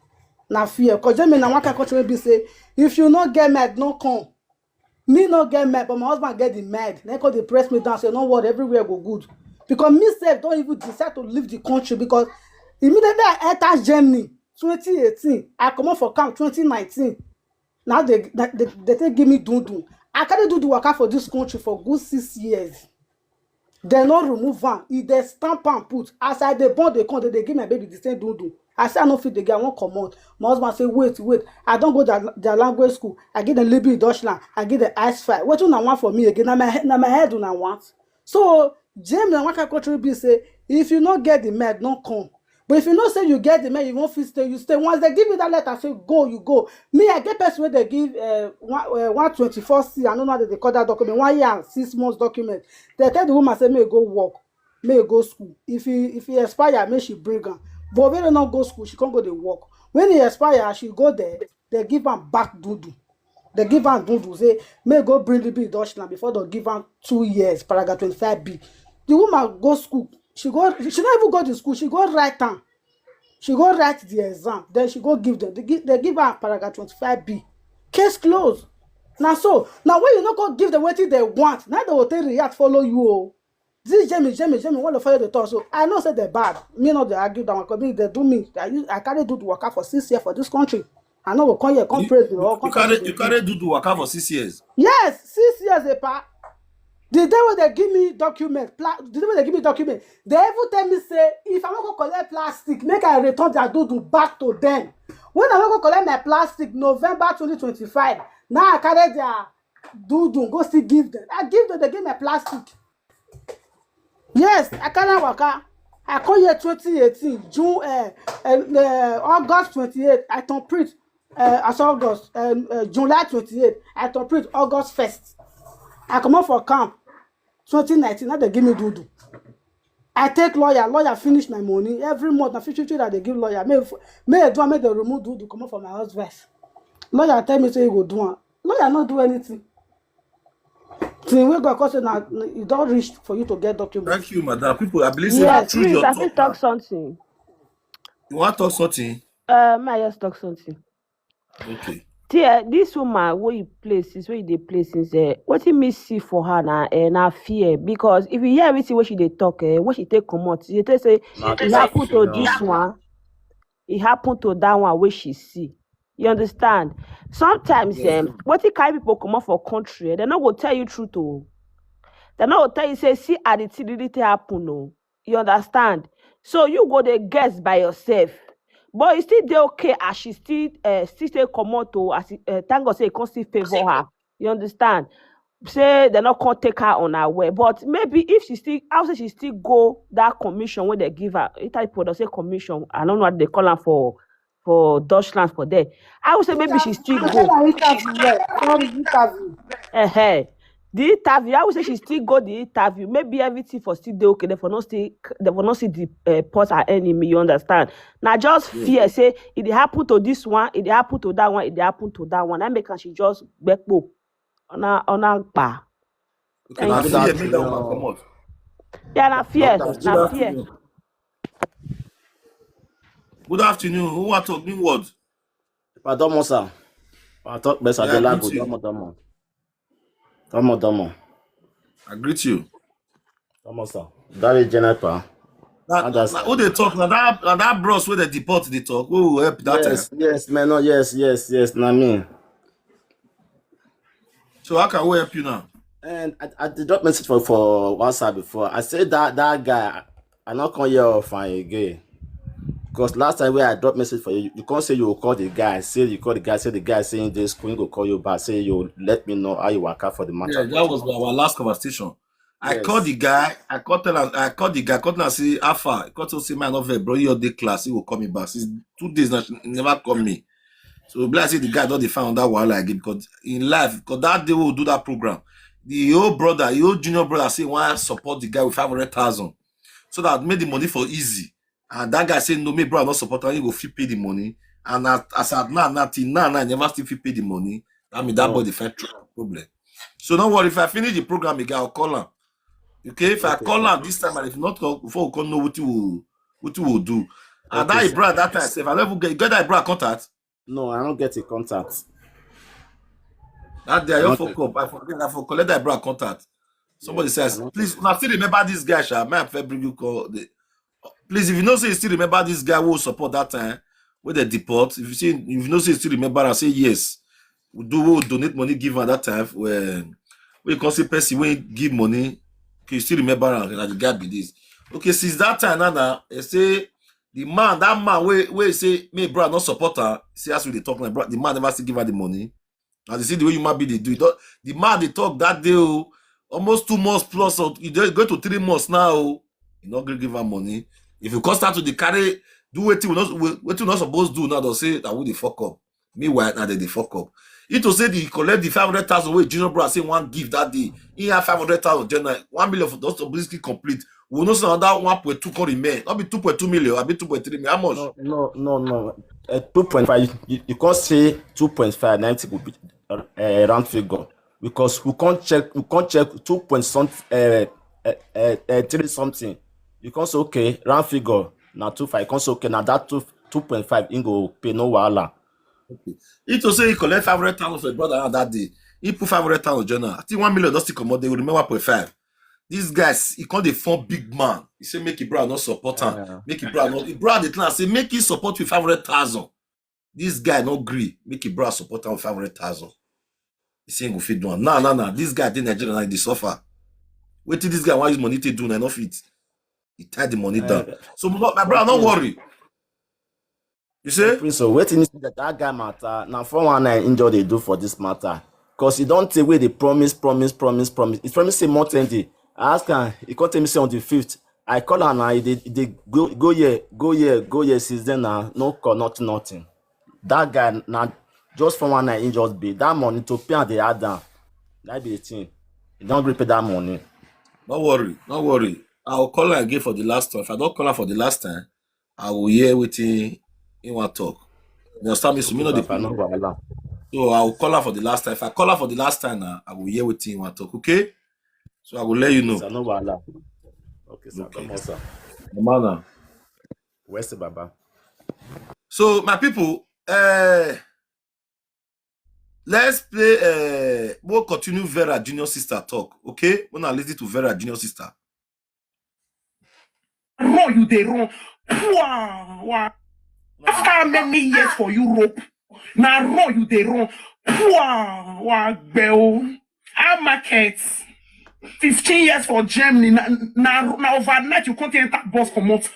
Na fear, cause Germany na one kind country wey be say if you no get med, no come. Me no get med, but my husband get the med. Then come dey press me down say no worry, everywhere go good. Because me sef don even decide to leave the country because immediately I enter Germany twenty eighteen, I comot for camp twenty nineteen. Now they they, they take give me dundun. I carry dundun waka for this country for good six years. Dem no remove am, e dey stamp am put. As I dey born dey come, dem dey give my baby the same dundun. I say I no fit dey get, I wan comot. My husband say wait, wait. I don go their, their language school. I give dem Liebe in Deutschland. I give dem Eisfrei. Wetin una want for me again? Na my he- na my head una want. So Germany na one kind country be say if you no get the med, no come. But if you know say you get the med, you wan fit stay, you stay. Once they give you that letter, say go, you go. Me, I get person wey dey give uh, one uh, one twenty-four C. I no know how they dey call that document. One year and six months document. They tell the woman say make you go work, make you go school. If he if he expire, make she bring am. But when they no go school, she can't go dey work. When he expire, she go there. They give am back dudu. They give am dudu. Say make go bring the bill Deutschland before they give am two years. Paragraph twenty-five B. The woman go school. She go. She not even go to school. She go write am. She go write the exam. Then she go give them. They give, they give her paragraph twenty-five B. Case closed. Now so now when you no go give them wetin they want, now they will take react follow you. Oh, this Jamie, Jamie, Jamie, want to follow the talk. So I know say they bad. Me not they argue that one. 'Cause me they do me. I use, I carry do the worker for six years for this country. I no go come here, come You, praise the you, Lord, you come tell me carry the you truth. Carry Dudu waka for six years. Yes, six years apart. The day wey they give me document, pla- the day wey they give me document, they even tell me say if I wan go collect plastic, make I return their Dudu back to them. When I wan go collect my plastic, November twenty twenty-five, now I carry their Dudu go still give them. I give them, they give my plastic. Yes, I carry waka. I come here twenty eighteen, June, uh, uh, uh, August twenty-eight, I turn print. Uh, as August, uh, uh, July twenty-eight, I turn print August first. I comot for camp twenty nineteen, now they give me Dudu. I take lawyer, lawyer finish my money. Every month, na fifty fifty that they give lawyer. May, may I do am, make they remove Dudu comot for my husband. Lawyer tell me say he go do am. Lawyer no do anything. Thing wey God cause say na, e don reach for you to get document. Thank you, madam. People, I believe say Yes. through your Please, I fit talk talk now. Something. You want talk something? Uh, may I just talk something? Okay. See, eh, this woman wey you play since, wey you dey play since, eh, wetin me see for her na, eh, na fear. Because if you hear everything wey she dey talk, eh, when she take comot, she take say Na e happen to fear. This one, e happen to that one wey she see. You understand? Sometimes, Yeah. Um, wetin carry people comot for country, eh, they no go tell you truth o. They no go tell you say see how the thing really take happen o. You understand? So you go dey guess by yourself. But e still dey okay as she still, uh, still stay comot o, as e, uh, thank God say e come still favour her. You understand? Say they no come take her on her way. But maybe if she still, I would say she still go that commission wey they give her. It type of say commission. I don't know what they call am for for Dutchland for there. I would say maybe she still I go. An interview, yeah. Sorry, interview. Uh-huh. The interview, I would say she still go the interview. Maybe everything for still dey okay. They for not see, they for not see the, uh, pot her enemy. You understand? Now just Yeah. Fear say if it happen to this one, if it happen to that one, if it happen to that one. That make her she just gbekpo. Ona ona pa. Okay, na Thank Good you. Fear make that woman afternoon. Comot. Yeah, na fear, Good Good na afternoon. fear. Afternoon. Good afternoon. Who want talk new word? Pardon, sir. Pardon, Mister Yeah, I Adelabu. greet you. Domo, domo. Domo, domo. I greet you. Domo, sir. That is Jennifer. Na, Others. Na who dey talk? Na that, na that bros wey dey deport dey talk. Who will help that time? Yes, yes, man. No, yes, yes, yes. Na me. So how can we help you now? And I, I did drop message for, for WhatsApp before. I said that that guy, I not come here fine again. Because last time when I dropped message for you, you can't say you will call the guy. Say you call the guy, say the guy saying this, Queen go call you back. Say you let me know how you work out for the matter. Yeah, that was our last conversation. I called Yes. the guy. I called tell am. I called the guy. Called am say how far. He called to say man not very bro. Your day class. He will call me back. Since two days now, he never call me. So be like say the guy don dey find that wahala again because in life, because that day we do that program, the old brother, the old junior brother say why support the guy with five hundred thousand, so that make the money for easy. And that guy say no, me bro, I not support am. He go fit pay the money. And as, as at now, now till now, now, I never still fit pay the money. That mean that boy Oh, dey find tr- problem. So don't worry. If I finish the program again, I'll call him. Okay, if I okay, call sir. Him this time, and if not call before we call know what you will, what you will do. And Okay, that sir. Brother that time, sef, I never get, get that brother contact. No, I don't get a contact. That day I I just don't. fuck up. I forget. I for collect that brother contact. Somebody Yes, I says, don't. Please, una still remember this guy, sha. Man, I bring you call. The, please, if you know say you still remember this guy who support that time, with the deport, if you see, if you know say you still remember, I say yes. We do we donate money give at that time when we can see person we give money. Okay, you still remember am, na the guy be this. Okay, since that time now, now they say the man, that man wey wey say me bro not support am. See as we dey talk now, bro, the man never still give her the money. And you see the way human being dey do it. Don- The man dey talk that day, oh, almost two months plus, or e dey go to three months now, oh. You not gonna give her money. If you come start to dey carry, do wetin we not we- wetin we not supposed do now, they'll say that we dey fuck up. Meanwhile, now they dey fuck up. It to say the collect the five hundred thousand wey junior brother say one give that day. He have five hundred thousand general, one million for those to basically complete. We know say another one point two come remain. Not be two point two million, I be two point three million. How much? No, no, no, no. Uh, two point five. You, you, you can't say two point five ninety will be uh, uh, round figure because we can't check. We can't check two point something, uh, uh, uh, uh, three something. You can't say okay, round figure now two five. You can't say okay, now that two two point five in go pay no wahala. He to say he collect five hundred thousand for his brother that day. He put five hundred thousand journal. I think one million does still come out. They will remember point five. These guys, he called the four big man. He said make his brother not support him. Uh, Make his brother not. His brother the class say make him support with five hundred thousand. This guy no gree make him brother support am with five hundred thousand. He say he go fit do am. Nah, nah, nah. This guy dey Nigeria now, he dey suffer. Wetin this guy wan use money take do na, no fit. He tie the money down. So, my, my brother, no worry. You say? Prince, so wetin is that, that guy matter? Now, four one nine injure they do for this matter. Because he don't take away the promise, promise, promise, promise. He promise say more ten day. I ask him, he come tell me say on the fifth. I call him now, he dey, he dey go, go here, go here, go here since then now. No call, not nothing. That guy now, just four one nine injure be. That money to pay and they add down. That be the thing. He don't repay that money. No worry, no worry. I'll call her again for the last time. If I don't call her for the last time, I will hear wetin he wan talk. You understand me? So me no dey Papa, no wahala. So I will call her for the last time. If I call her for the last time now, I will hear wetin he wan talk. Okay? So I will let you know. Sir, no wahala. Okay, sir. Okay. Come on, sir. Mama. Where's the Baba? So, my people, uh, let's play. Uh, we'll continue Vera Junior sister talk. Okay? Wanna listen to Vera Junior sister. Run, you dey run. Pua, wa. After many years for Europe, na run you dey run. Pua, wa, gbeo. Our market. Fifteen years for Germany. Na, na, na overnight you can't enter bus comot.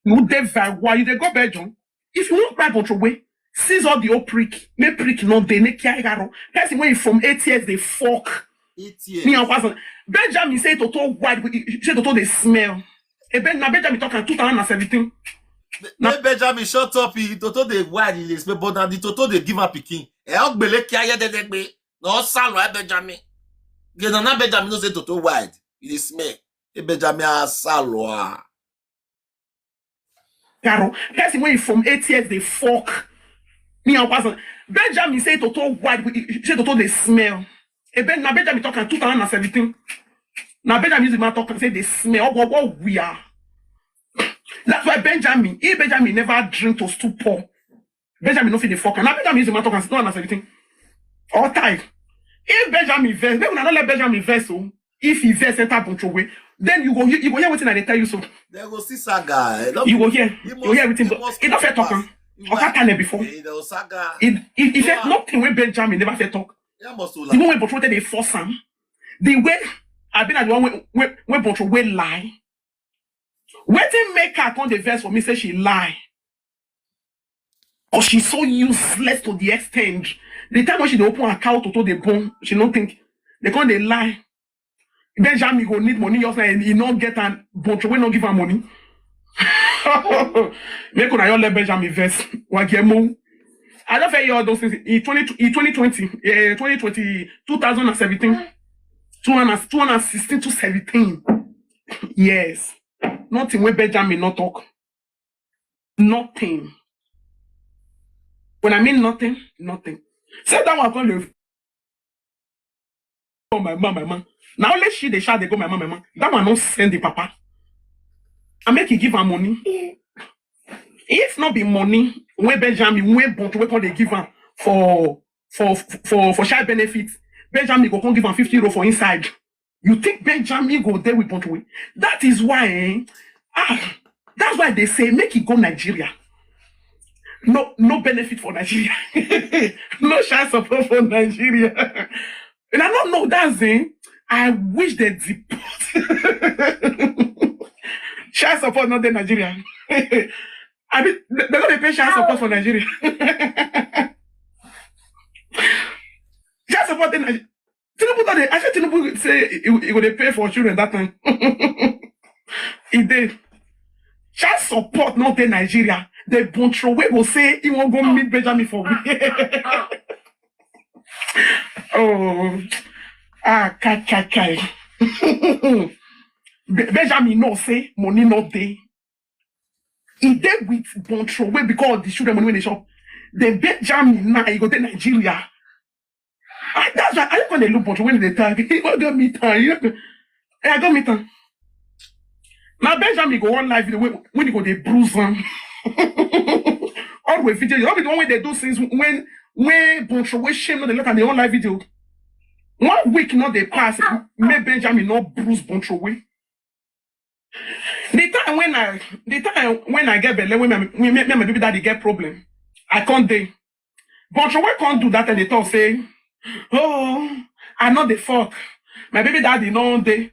No dey very well. You dey go Belgium. If you wan buy Bontrowe, seize all the old prick. Make prick no dey, make kia garo. Person wey from eight years dey fuck. Eight years. Me and Kwazon. Benjamin say Toto wide, say Toto dey smell. E ben, na Benjamin talk am two thousand and seventeen. Make Benjamin shut up, he Toto dey wide, he dey smell, but na the Toto dey give am pikin. E ogbele kia ye dedegbe. No salo e Benjamin. Ge na na Benjamin no say Toto wide, he dey smell. E Benjamin a salo a. Garo, person wey from eight years dey fuck. Me and Kwazon. Benjamin say Toto wide, say Toto dey smell. E ben, na Benjamin talk am two thousand and seventeen. Na Benjamin use the man talk am say dey smell. What, what we are. That's why Benjamin, if Benjamin never drink to stupor, Benjamin no fit dey fuck am. Na Benjamin use the man talk am say two thousand and seventeen. All time. If Benjamin vex, make una no let Benjamin vex o. If he vex enter Bontrowe, then you go, you, you go hear wetin I dey tell you so. They go see saga. Eh? You go hear, you go hear everything. But he don first talk am. Oka Tale before. He don saga. He, he, he said nothing wey Benjamin never first talk. The one wey Bontrowe dey force am. The way I been at the one wey, wey, wey Bontrowe lie. Wetin make her come dey vex for me say she lie? Because she's so useless to the extent. The time when she dey open her cow Toto dey born, she no think. They come dey lie. Benjamin go need money, just like he no get am, Bontrowe no give am money. Make una all let Benjamin vex. Wagemo. I don't fair all those things. In twenty, in twenty twenty, eh, twenty twenty, two thousand and seventeen, two thousand, two thousand and sixteen to seventeen. Yes. Nothing wey Benjamin no talk. Nothing. When I mean nothing, nothing. Say that one come dey oh, my man, my man. Na only she dey shout dey go, my man, my man. That one no send the papa. I make he give her money. If not be money, when Benjamin, when Bontrowe come dey give am for, for, for, for child benefit, Benjamin go come give am fifty euro for inside. You think Benjamin go dey with Bontrowe? That is why, eh? Ah, that's why they say make he go Nigeria. No, no benefit for Nigeria. No child support for Nigeria. And I don't know that's it. I wish they deport. Child support not in Nigeria. I mean, they, they don't pay child support for Nigeria. Child support in Nigeria. Tinubu don dey, I say Tinubu say he, he go dey pay for children that time. He dey. Child support not in Nigeria. The Bontrowe go say he wan go meet Benjamin for we. Oh, ah, kai, kai, kai. Be-, Benjamin no say money no dey. He dey with Bontrowe because of the children money wey dey chop. Then Benjamin now he go dey Nigeria. Ah, that's why I come dey look Bontrowe when they talk. He go go meet am. You know, I go meet am. Now Benjamin go one live video when, when he go dey bruise am. All the video, you know the one wey they do since when, when Bontrowe shame no dey let am dey one live video. One week no dey pass, make Benjamin no bruise Bontrowe. The time when I, the time when I get belle, when my, when me, me and my baby daddy get problem, I can't dey. But Trowey can't do that and they talk say, oh, I know the fuck. My baby daddy no dey.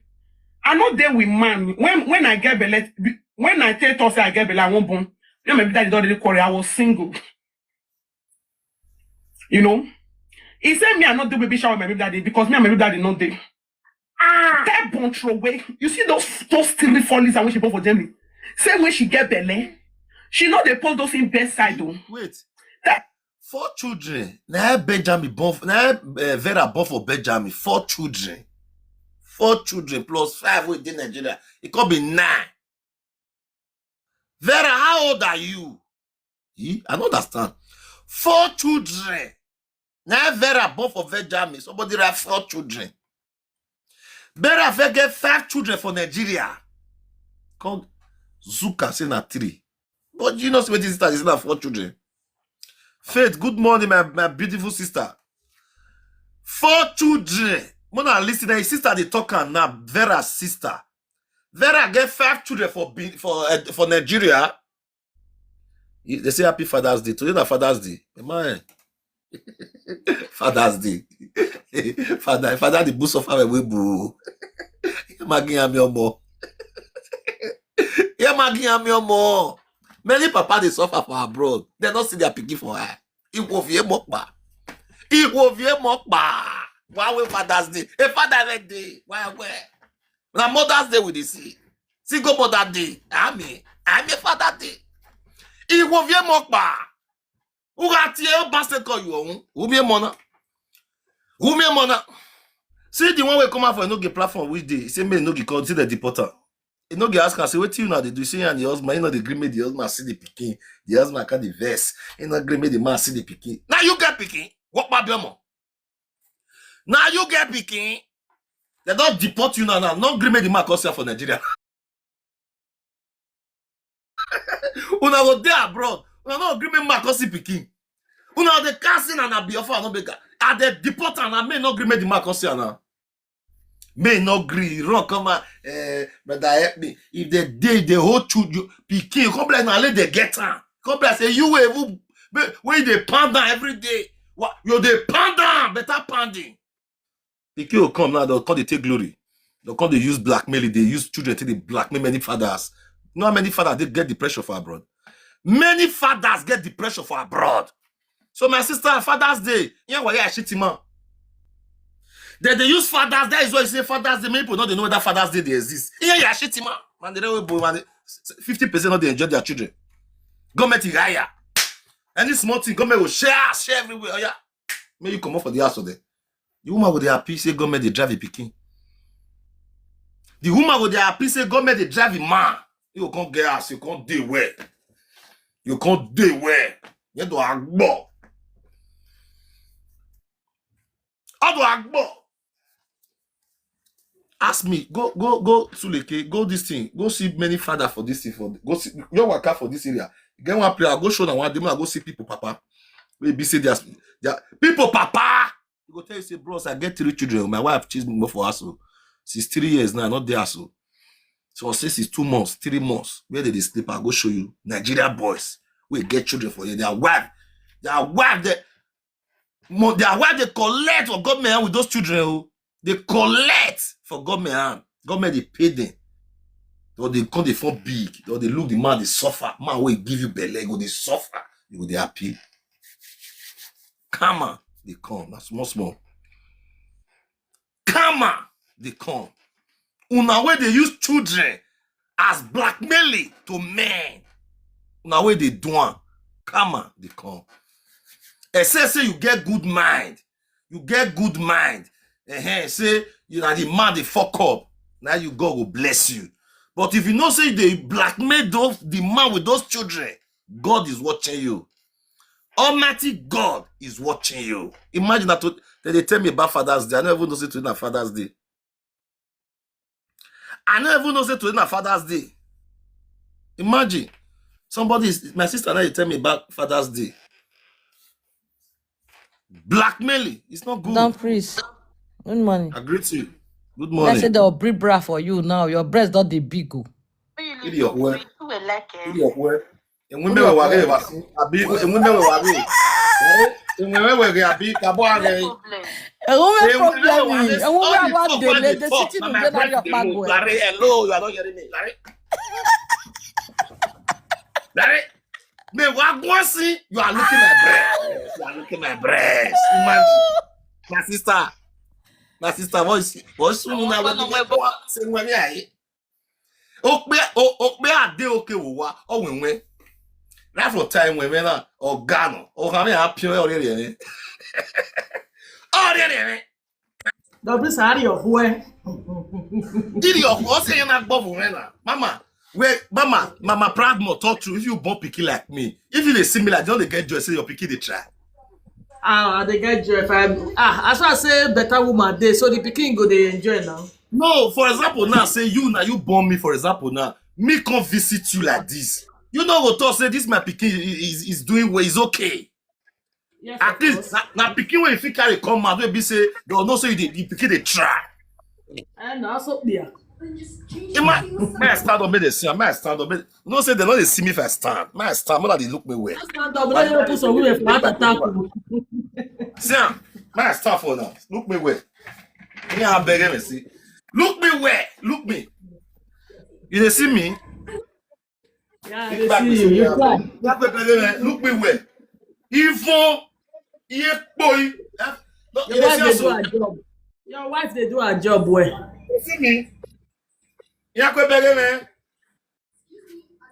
I no dey with man. When when I get belle, when I tell talk say I get belle, I won't born. Then my baby daddy don't really quarrel. I was single. You know? He said me I not do baby shower with my baby daddy because me and my baby daddy no dey. Ah, tell Bon Trowey. You see those those three four lizards when she born for Germany. Say when she get belle, she know they post those in bedside though. Wait. That four children. Now Benjamin born. Now uh, Vera born for Benjamin. Four children. Four children plus five wey dey Nigeria. It could be nine. Vera, how old are you? He, I don't understand. Four children. Now Vera born for Benjamin. Somebody write four children. Vera fit get five children for Nigeria. Come Zuka say na three. But you know, this sister is not four children. Faith, good morning, my, my beautiful sister. Four children. Mona listen, his sister they talk am now. Vera's sister. Vera get five children for Be- for uh, for Nigeria. You- They say happy Father's Day. Today na Father's Day. Am I? Father's Day. Father, father, the boost of our way, boo. Imagine I'm your mom. Imagine I'm your mom. Many papa they suffer for abroad. They don't see their pikin for her. It will be a mokba. It will be a mokba. Why we Father's Day? A father every day. Why where? Now Mother's Day we dey see. See go Mother Day. I mean, I mean Father Day. It will be a mokba. Who got here? Bastard call you on. Who me mona? Who me mona? See the one wey come out for no get platform which day. He say me no get call see the deporter. He no get ask am say wetin una dey do. Say and the husband, he no dey gree make the husband see the pikin. The husband can the verse. He no gree make the man see the pikin. Now you get pikin. What about Biomo? Now you get pikin. They don't deport you now. Now no gree make the man come see for Nigeria. Una go dey abroad. Una no gree make man come see pikin. Una dey casting and abi offer no bigger. Are they deport and I may not gree make the man come see now. May not gree. Run come out. Eh, brother, help me. If they dey, they hold you, you pikin. You come be like now, let they get am. Come be like say you will even be- when they pound down every day. What you they pound down? Better pounding. Pikin will come now. They'll come. They take glory. They'll come. They use blackmail. They use children to they blackmail many fathers. You know how many fathers they get depression for abroad? Many fathers get depression for abroad. So my sister, Father's Day, yeah, why I shit him out? Then they use Father's Day. That is why you say Father's Day. Many people don't they know that Father's Day they exist. Yeah, yeah, shit him out. Man, they don't boy, man. Fifty percent of they enjoy their children. Government is higher. Any small thing, government will share, share everywhere. Oh, yeah. May you come up for the house today. The woman with the happy say government they drive a pikin. The woman with the happy say government they drive a man. You can't get ass, you can't do well. You can't do well. You do agbo. How do agbo? Ask me, go go go Suleke, go this thing, go see many father for this thing for go see your worker for this area. Get one player, go show na one day, go see people, papa. Maybe say there's there people, papa. You go tell you say, bros, I get three children. My wife chase me for us. She's three years now, not there so. So since it's two months, three months, where they dey sleep, I go show you. Nigeria boys, we get children for you. Their wife, their wife, they, mo- their wife, they collect for government with those children. Oh. They collect for government hand. Government they pay them. Or they come they form big. Or they look the man they suffer. Man will give you belly, go they suffer. You go they happy. Karma they come. That's small small. Karma they come. Una where they use children as blackmailing to men. Una where they do am. Karma they come. Except say you get good mind. You get good mind. Uh-huh. Say you are the man they fuck up. Now you God will bless you. But if you know say they blackmail those the man with those children, God is watching you. Almighty God is watching you. Imagine that to- they, they tell me about Father's Day. I never even know say today na Father's Day. I never even know say today na Father's Day. Imagine somebody is my sister now you tell me about Father's Day. Blackmailing, it's not good. Don Priest. Good morning. I greet you. Good I said morning. they'll bring bra for you now. Your breast not the big. Oh. Idiot, where? Idiot, where? Enwe mewe ware wa si. Abi enwe mewe ware. Enwe mewe ware abi kabo are. Enwe problem. Enwe wa wa dele the city no dey na your pagwe. Larry, hello, you are not hearing me. Larry. Larry. Me wa go si. You are looking my breast. You are looking my breast. Imagine. My sister. My sister, what is what is wrong now? Say when me aye. Okpe okpe ade oke wo wa. Oh when when. That for time when me na organo. Oh how me happy already. Already. Don't be sorry of where. Did your husband not above when na? Mama, wait, mama, mama proud more talk true. If you born pikin like me, if you dey see me like don't dey get joy, say your pikin dey try. Ah, they get joy. If I ah, as I say, better woman day, so the pikin go they enjoy now. No, for example, now say you now you born me. For example, now me come visit you like this. You know what to say? This my pikin is is doing well. It's okay. Yes, At least now, now pikin when you fit carry come out, wey be say they know say you dey you pikin dey try. And also yeah. Ima, my stand up, make they see am. My stand up, make, you know say they no dey see me if I stand. My stand, make they look me well. Stand up, let you put some women for heart attack. See am, my stand for now. Look me well. Me I beg them see. Look me well. Look me. You dey see me? Yeah, they see you. You cry. Look me well. Look me well. Even ye boy. No, you Your dey wife see they us do so. Her job. Your wife they do her job well. You see me? You are quite begging, man.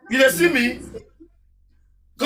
You dey see me?